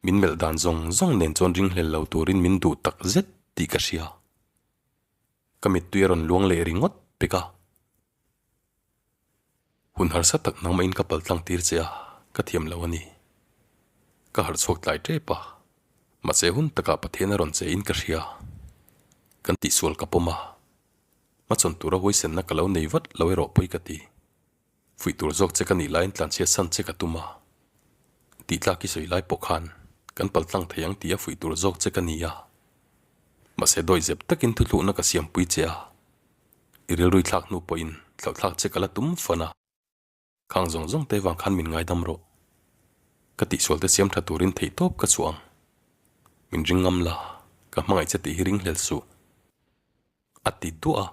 Min melh dan zawng zawng nen chuan ringhlel lo turin min duh tak zet tih ka hria. Ka mittui a rawn luang leh ringawt pek a. Hun harsa tak nangmahin ka paltlang tir che a, ka thiam lo a ni. Ka harh chhuak tlai tep a, mahse hun takah Pathian a rawn che in ka hria. Kan tihsual ka pawm a, hmachhawn tura huaisenna ka lo nei vat lo erawh pawi ka ti. Fuih tur zawk che ka nih laiin tlanchhiat san che ka tum a, tihtlak i sawi lai pawh khan kan paltlang thei ang tih a fuih tur zawk che ka ni a. Mahse dawihzep takin thuthlukna ka siampui che a. I rilrui thlak hnu pawhin thlauhthlak che ka la tum fan a, khang zawng zawng te vang khan min ngaidam rawh. Ka tihsual te siam tha turin theihtawp ka chhuah ang. Min ring ngam la. Ka hmangaih che tih hi ringhlel suh. A ti duah a.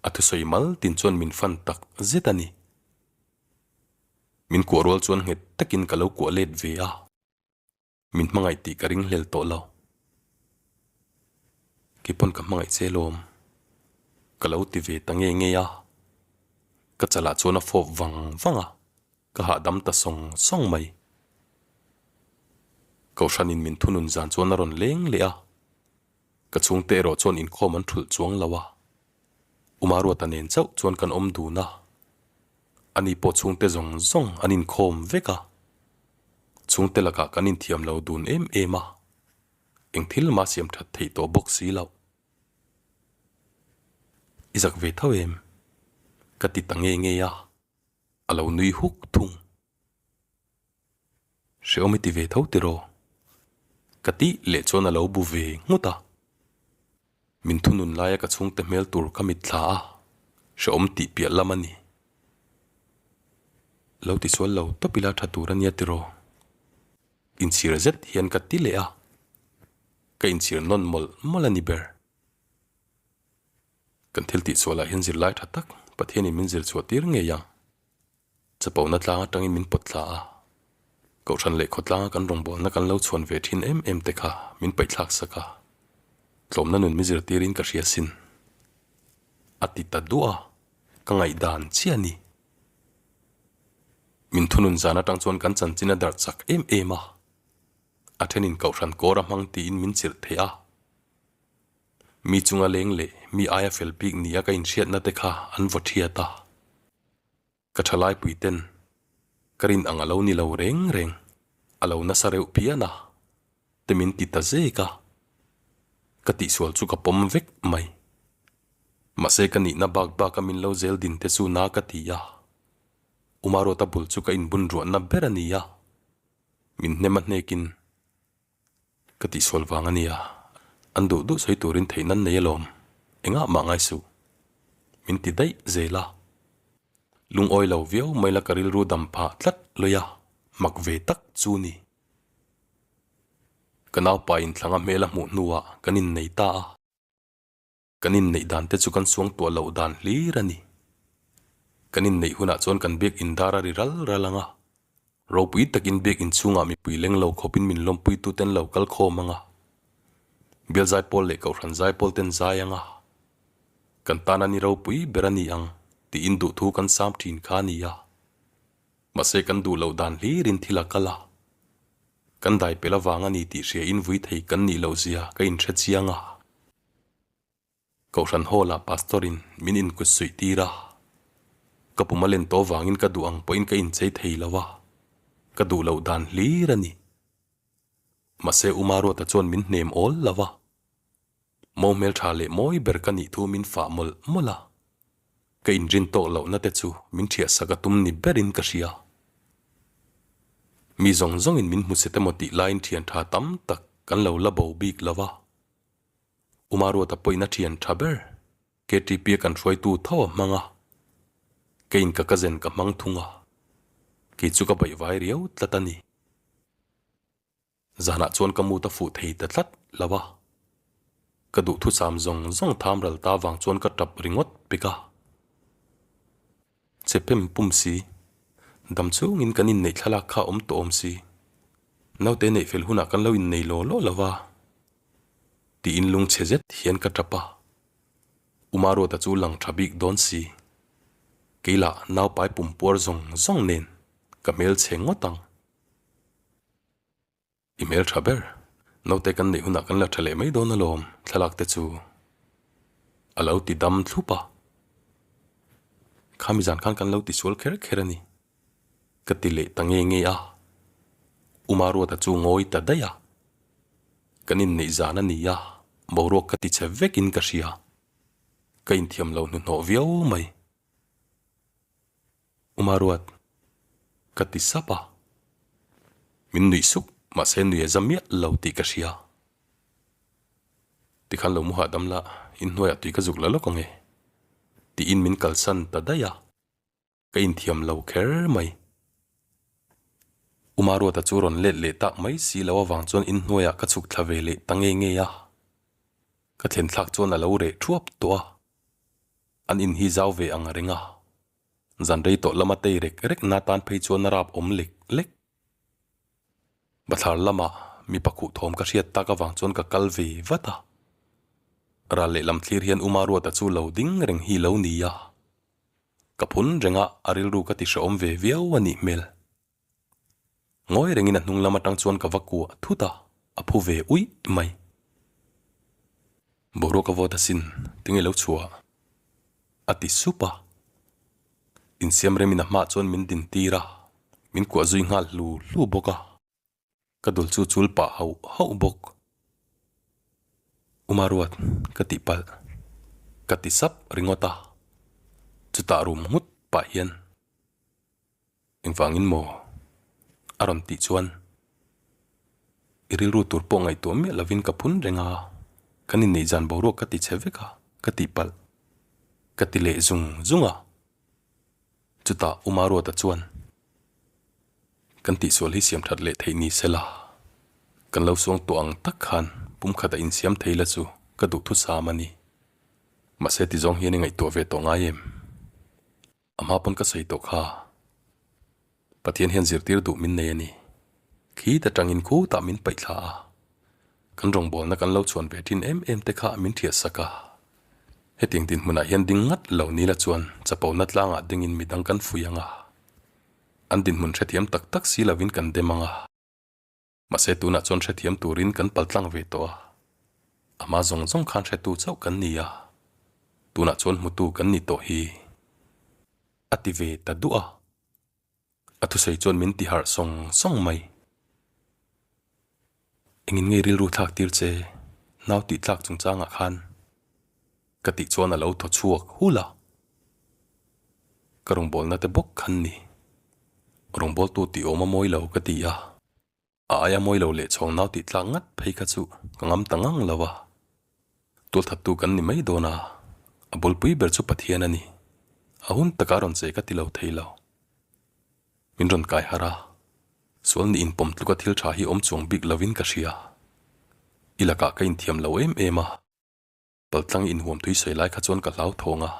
A thusawi mal tin chuan min fan tak zet a ni. Min kuah rual chuan nghet takin ka lo kuah let ve a. Min hmangaih tih ka ringhlel tawh lo. Keipawn ka hmangaih che lawm. Ka lo ti ve ta nge nge a. Ka chalah chuan a fawp vang vang a, ka hahdam ta sawng sawng mai. Kohhranin min thunun zan chuan a rawn leng leh a. Ka chhungte erawh chuan inkhawm an thulh chuang lo a. Umaruata nen chauh chuan kan awm dun a. Ani pawh chhungte zawng zawng an inkhawm vek a. Chhungte lakah kan inthiam lo dun em em a. Eng thil mah siam that theih tawh bawk si loh. I zak ve tho em? Ka ti ta nge nge a. A lo nui huk thung. Hrehawm i ti ve tho tiraw? Ka tih leh chuan a lo bu ve nghut a. Min thunun laia ka chhungte hmel tur ka mitthla a, hrehawm tih piah lam a ni. Lo tisual lo tawp ila tha tur a nia tiraw? Inchhir zet hian ka ti leh a, ka inchhir nawn mawlh mawlh a ni ber. Kan thil tihsualah hian zirlai tha tak Pathianin min zir chhuah tir ngei ang. Chapona tlang atangin min pawt thla a, Kohhran leh khawtlanga kan rawngbawlna kan lo chhuan ve thin em em te kha min paihthlak sak a, tlawmna nun mi zirtirin ka hria sin. A ti ta duah a, ka ngaihdan chiah a ni. Min thunun zan atang chuan kan chanchin a darh chak em em a, a thenin Kohhran kawr a hmang tiin min chirh thei a. Mi chunga leng leh mi aia fel bik nia ka inhriatna te kha an vaw thiat a. Ka thalaipui ten ka rin ang a lo ni lo reng reng, a lo nasa reuh phian a, te min ti ta zek a. Ka tihsual chu ka pawm vek mai. Mahse ka nihna bak bak a min lo zel din te chu na ka ti a. Umaruata bul chu ka inbun ruahna ber a ni a, min hnem a hnekin Ka tihsual vang a nia, an duh duh sawi turin theih nan nei alawm, engah mah ngai suh. Min ti daih zel a. Lungawi lo viau mai la ka rilru dam phah tlat lawih a, mak ve tak chu ni. Ka naupa in thlanga hmel a hmuh hnuah kan innei ta a. Kan inneih dan te chu kan suangtuah loh dan hlir a ni. Kan inneih hunah chuan kan biak in dar a ri ral ral ang a. Ropui takin biak in chhungah mipui leng lo khawpin min lawmpuituten lo kal khawm ang a. Bial zaipawl leh kohhran zaipawl ten zai ang a. Kan tana ni ropui ber a ni ang tiin duhthu kan sam thin kha a ni a. Mahse kan duh loh dan hlirin thil a kal a. Kan daipel avang a ni tih hria in vui thei kan nih loh zia ka inhre chiang a. Kohhran Hall ah Pastor in min inkut suih tir a, ka pum a len tawh vangin ka duh ang pawhin ka inchei thei lo a, ka duh loh dan hlir a ni. Mahse Uma Ruata chuan min hnem awl lo a, Mo hmeltha leh mawi ber ka nih thu min fah mawlh mawlh a, ka inrin tawk lohna te chu min thiahsak a tum ni berin ka hria. Mi zawng zawngin min hmu set emaw tih laiin thian tha tam tak kan lo la bo bik lo a. Umaruata pawhin a thian tha ber, KTP a kan hruaitu tho a hmang a, keiin ka cousin ka hmang thung a, kei chu ka baihvai riau tlat a ni. Zanah chuan ka mut a fuh thei ta tlat lo a, ka duhthusam zawng zawng tham ral ta vang chuan ka tap ringawt pek a. Che pem pum si. Dam chungin kan inneih thlalak kha awm tawh awm si. Naute neih fel hunah kan lo innei law law lo va. Tiin lungchhe zet hian ka tap a. Umaruata chu lang tha bik dawn si. Keilah naupai pumpuar zawng zawng nen ka hmelchhe ngawt ang. I hmel tha ber. Naute kan neih hunah kan la tha leh mai dawn alawm thlalak te chu a lo ti dam thlup a. Khami zan khan kan lo ti sual kher kher a ni. Ka ti leh ta nge nge a. Umaruata chu ngawi ta daih a. Kan inneih zan a ni a, boruak ka ti chhe vekin ka hria. Ka inthiam lo hnuhnawh viau mai. Umaruat, ka ti sap a. Min nuih suk, mahse nui a za miah lo tih ka hria. Tikhan lo mu hahdam la, inhnuaiah tui ka zuk la lawk ang e, tiin min kalsan ta daih a, ka inthiam lo kher mai. Umaruata chu rawn let leh tak mai si lo avang chuan inhnuaiah ka chhuk thla ve leh ta nge nge a. Ka thlen thlak chuan a lo reh thuap tawh a. An in hi zau ve ang reng a. Zan rei tawh lama tei rek rek na tan phei chuan a rap awm lek lek. Bathlar lama mipa khuh thawm ka hriat tak avang chuan ka kal ve vat a. Ral lehlam thlir hian Umaruata chu lo ding reng hi lo ni a. Ka phun reng a, a rilru ka ti hrehawm ve viau a nih hmel. Ngawi rengin a hnung lam atang chuan ka va kuah thut a, a phu ve uih mai. Boruak a vawt asin, tinge lo chhuah? A ti sup a. Insiam remin a hmaah chuan min din tir a, min kuah zui nghal hlu hlu bawk a. Ka dul chu chul pah hauh hauh bawk. Uma ruat, ka tih palh. Ka ti sap ringawt a, chutah rum nghut pah hian. Engvangin maw? A rawn tih chuan i rilru tur pawh ngaihtuah miah lovin ka phun reng a, kan inneih zan boruak ka ti chhe vek a, ka tih palh. Ka ti leh zung zung a. Chutah Uma Ruata chuan, Kan tihsual hi siam that leh theih ni sela, kan lo suang tawh ang tak khan pumkhat a insiam thei la chu ka duhthusam a ni. Mahse tizawng hian i ngaihtuah ve tawh ngai em? A hma pawn ka sawi tawh kha. Pathian hian zirtir duh min nei a ni. Khi ta tangin khutah min paih thla a. Kan rawngbawlna kan lo chhuan ve thin em em te kha min thiah sak a. Hetiang dinhmunah hian ding ngat lo ni la chuan chapona tlangah dingin midang kan fui ang a. An dinhmun hrethiam tak tak si lovin kan dem ang a. Mahse tunah chuan hrethiam turin kan paltlang ve tawh a, a hma zawng zawng khan hretu chauh kan ni a, tunah chuan hmutu kan ni tawh hi. A ti ve ta duh a, a thusawi chuan min ti harh sawng sawng mai. Engin nge rilru thlak tir che, nau tih tlak chungchangah khan? Ka tih chuan a lo thaw chhuak hul a, ka rawngbawlna te bawk khan ni. Rawngbawltu tih awm a mawi lo ka ti a, a aia mawi lo leh chhawng nau tih tlak ngat phei kha chu ka ngam ta ngang lo a. Tualthattu kan ni mai dawn a, a bulpui ber chu Pathian a ni. A hun taka rawn che ka ti lo thei lo. Min rawn kai harh a, sual nih inpawm tluka thil tha hi awm chuang bik lovin ka hria. I lakah ka inthiam lo em em a. Paltlang inhuam tui sawi lai kha chuan ka hlauthawng a,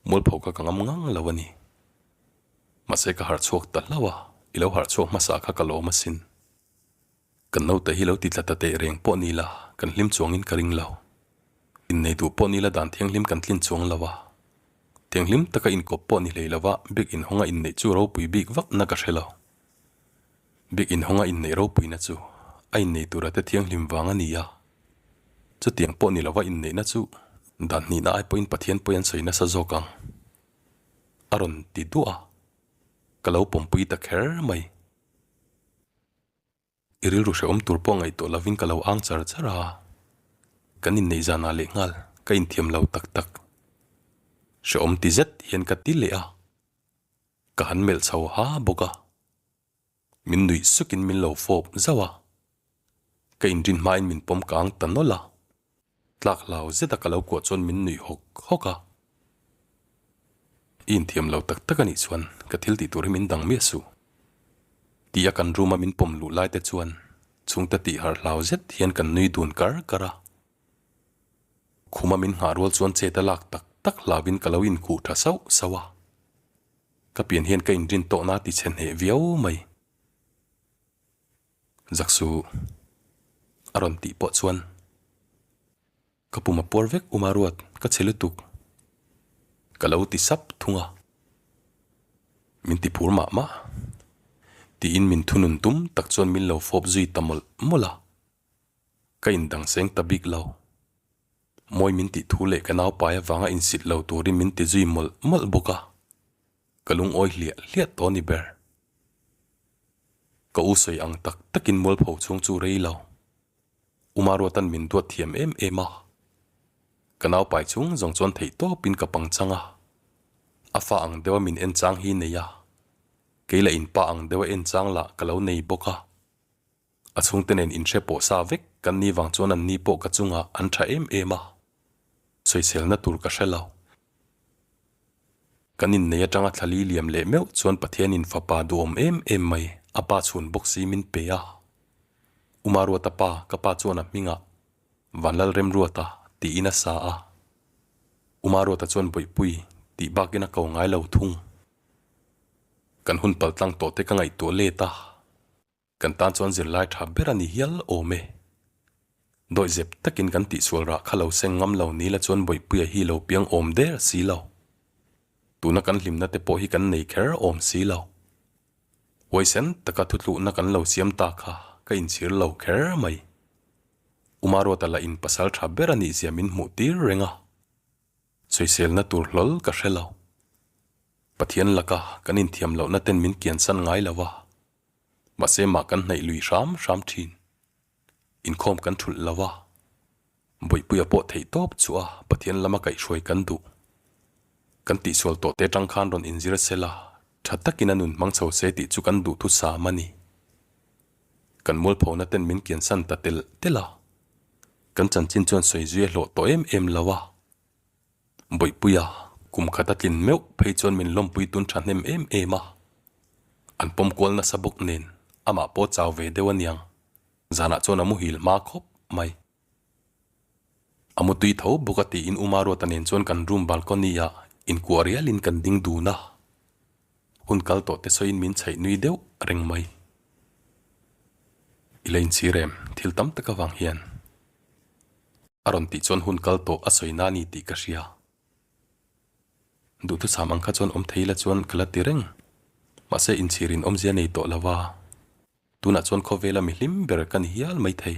mualpho kha ka ngam ngang lo a ni. Mahse ka harh chhuak ta hlauh a, i lo harh chhuak hmasa kha ka lawm asin. Kan naute hi lo ti tla ta teh reng pawh ni la, kan hlim chuangin ka ring lo. Innei duh pawh ni la dan thianghlim kan tlin chuang lo a. Thianghlim taka inkawp pawh ni hlei lova biak inhawnga inneih chu ropui bik vakna ka hre lo. Biak inhawnga inneih ropuina chu a innei tura te thianghlim vang a ni a. Chutiang pawh ni lova inneihna chu dan hnihna ai pawhin Pathian pawi an sawi nasa zawk ang. A rawn ti duah a, ka lo pawmpui ta kher mai. I rilru hrehawm tur pawh ngaihtuah lovin ka lo ang char char a, kan inneih zanah lehnghal ka inthiam lo tak tak. Hrehawm ti zet hian ka ti leh a, ka han melh chho ha bawk a. Min nuih sukin min lo fawp zauh a, ka inrin hmain min pawm kang ta nawlh a, tlak hlau zeta ka lo kuah chuan min nuih hawk hawk a. I inthiam lo tak tak a nih chuan ka thil tih tur hi min dang miah suh. Ti a kan room a min pawm luh lai te chuan chhungte tih harh hlau zet hian kan nui dun kar kar a. Khuma min nghah rual chuan chet a lak tak tak hlauin ka lo inkhuh tha sauh sauh a. Ka pian hian ka inrin tawhna ti chhe hneh viau mai. Zaksu a rawn tih pawh chuan ka pum a puar vek uma ruat ka chhe lutuk ka lo ti sap thung a. Min ti phur mah mah tiin min thunun tum tak chuan min lo fawp zui ta mawlh mawlh a. Ka indang seng ta bik lo. Mawi min tih thu leh ka naupai avanga insit lo turin min ti zui mawlh mawlh bawk a, ka lungawi hliah hliah tawh a ni ber. Ka u sawi ang tak takin mualpho chhung chu rei lo. Umaruatan min duat thiam em em a, ka naupai chhung zawng chuan theih tawpin ka pangchang a, a fa ang deuha min en chang hi nei a, kei lah inpa ang deuha en chang lah ka lo nei bawk a. A chhungte nen inhre pawh sa vek kan ni vang chuan an ni pawh ka chungah an tha em em a, sawiselna tur ka hre lo. Kan innei atanga thlali liam leh meuh chuan Pathianin fapa duhawm em em mai A pa chhun bawk si min pe a. Umaruata pa ka pa chuan a hmingah Vanlalremruata tiin a sa a. Umaruata chuan Bawihpui tih bakin a ko ngai lo thung. Kan hun paltlang tawh te ka ngaihtuah let a. Kan tan chuan zirlai tha ber a ni hial awm e. Dawihzep takin kan tihsual rah kha lo seng ngam lo ni la chuan Bawihpuia hi lo piang awm der si lo. Tuna kan hlimna te pawh hi kan nei kher awm si lo. Huaisen taka thutluhna kan lo siam ta kha ka inchhir lo kher mai. Umaruata lah in pasal tha ber a nihzia min hmuh tir reng a. Sawiselna tur hlawl ka hre lo. Pathian laka kan inthiam lohna ten min kiansan ngai lo a. Mahse mah kan hnaih lui hram hram thin. Inkhawm kan thulh lo a. Bawihpuia pawh theih tawp chu a Pathian lama kaihhruai kan duh. Kan tihsual tawh te tang khan rawn inzir se la, tha takin a nun hmang chho se tih chu kan duh thusam a ni. Kan mualphona ten min kiansan ta telh telh a. Kan chanchin chuan sawi zui a hlawh tawh em em lo a. Bawihpuia kum khat a tlin meuh phei chuan min lawmpui tun thahnem em em a. An pawm kual nasa bawk nen amah pawh chau ve deuh aniang. Zanah chuan a muhil hma khawp mai. A mutui tho bawk a tiin Uma Ruata nen chuan kan room balcony ah inkuah rialin kan ding dun a. Hun kal tawh te sawiin min chhaih nui deuh reng mai. I la inchhir em? Thil tam tak avang hian. A rawn tih chuan hun kal tawh a sawi na ni tih ka hria. Duhthusam ang kha chuan awm thei la chuan ka la ti reng. Mahse inchhir in awmzia nei tawh lo a. Tunah chuan khawvela mi hlim ber ka ni hial mai thei.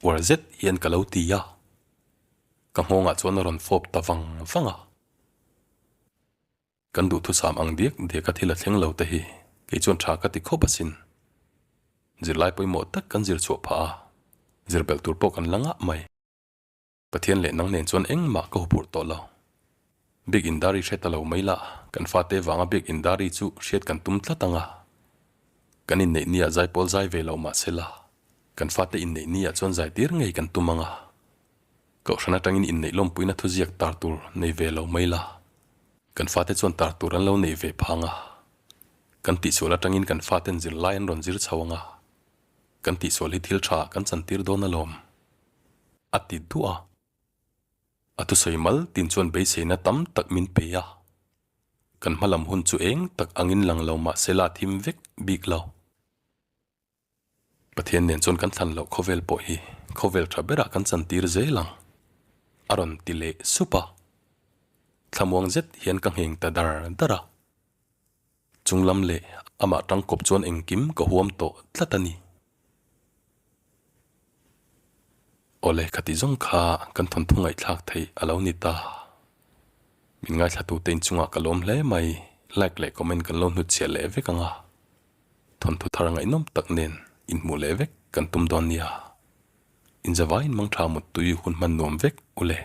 Uar zet hian ka lo ti a. Ka nghawngah chuan a rawn fawp ta vang vang a. Kan duhthusam ang diak diak a thil a thleng lo te hi kei chuan tha ka ti khawp asin. Zirlai pawimawh tak kan zir chhuah phah a, zir belh tur pawh kan la ngah mai. Pathian leh nang nen chuan engmah ka huphurh tawh lo. Biak Indari hre ta lo mai lah, kan fate vanga Biak Indari chu hriat kan tum tlat ang a. Kan inneih niah zaipawl zai ve lo mah se la, kan fate inneih niah chuan zai tir ngei kan tum ang a. Kohhran atangin inneih lawmpuina thuziak tar tur nei ve lo mai la, kan fate chuan tar tur an lo nei ve phang a. Kan tihsual atangin kan faten zirlai an rawn zir chho ang a, kan tihsual hi thil tha kan chantir dawn alawm, a ti duah a. A thusawi mal tin chuan beiseina tam tak min pe a. Kan hmalam hun chu eng tak angin lang lo mah se la thim vek bik lo. Pathian nen chuan kan thlan loh khawvel pawh hi khawvel tha berah kan chantir zel ang, a rawn ti leh sup a. Thlamuang zet hian ka ngheng ta dar dar a. Chunglam leh amah tangkawp chuan engkim ka huam tawh tlat a ni. Awle khati zawng kha kan thawnthu ngaihthlak theih a lo ni ta. Min ngaithlatute inchungah ka lawm hle mai, like leh comment kan lo hnutchhiah leh vek ang a. Thawnthu thar ngaihnawm tak nen inhmuh leh vek kan tum dawn nia. Inzavaiin mangtha muttui hun hman nuam vek u le.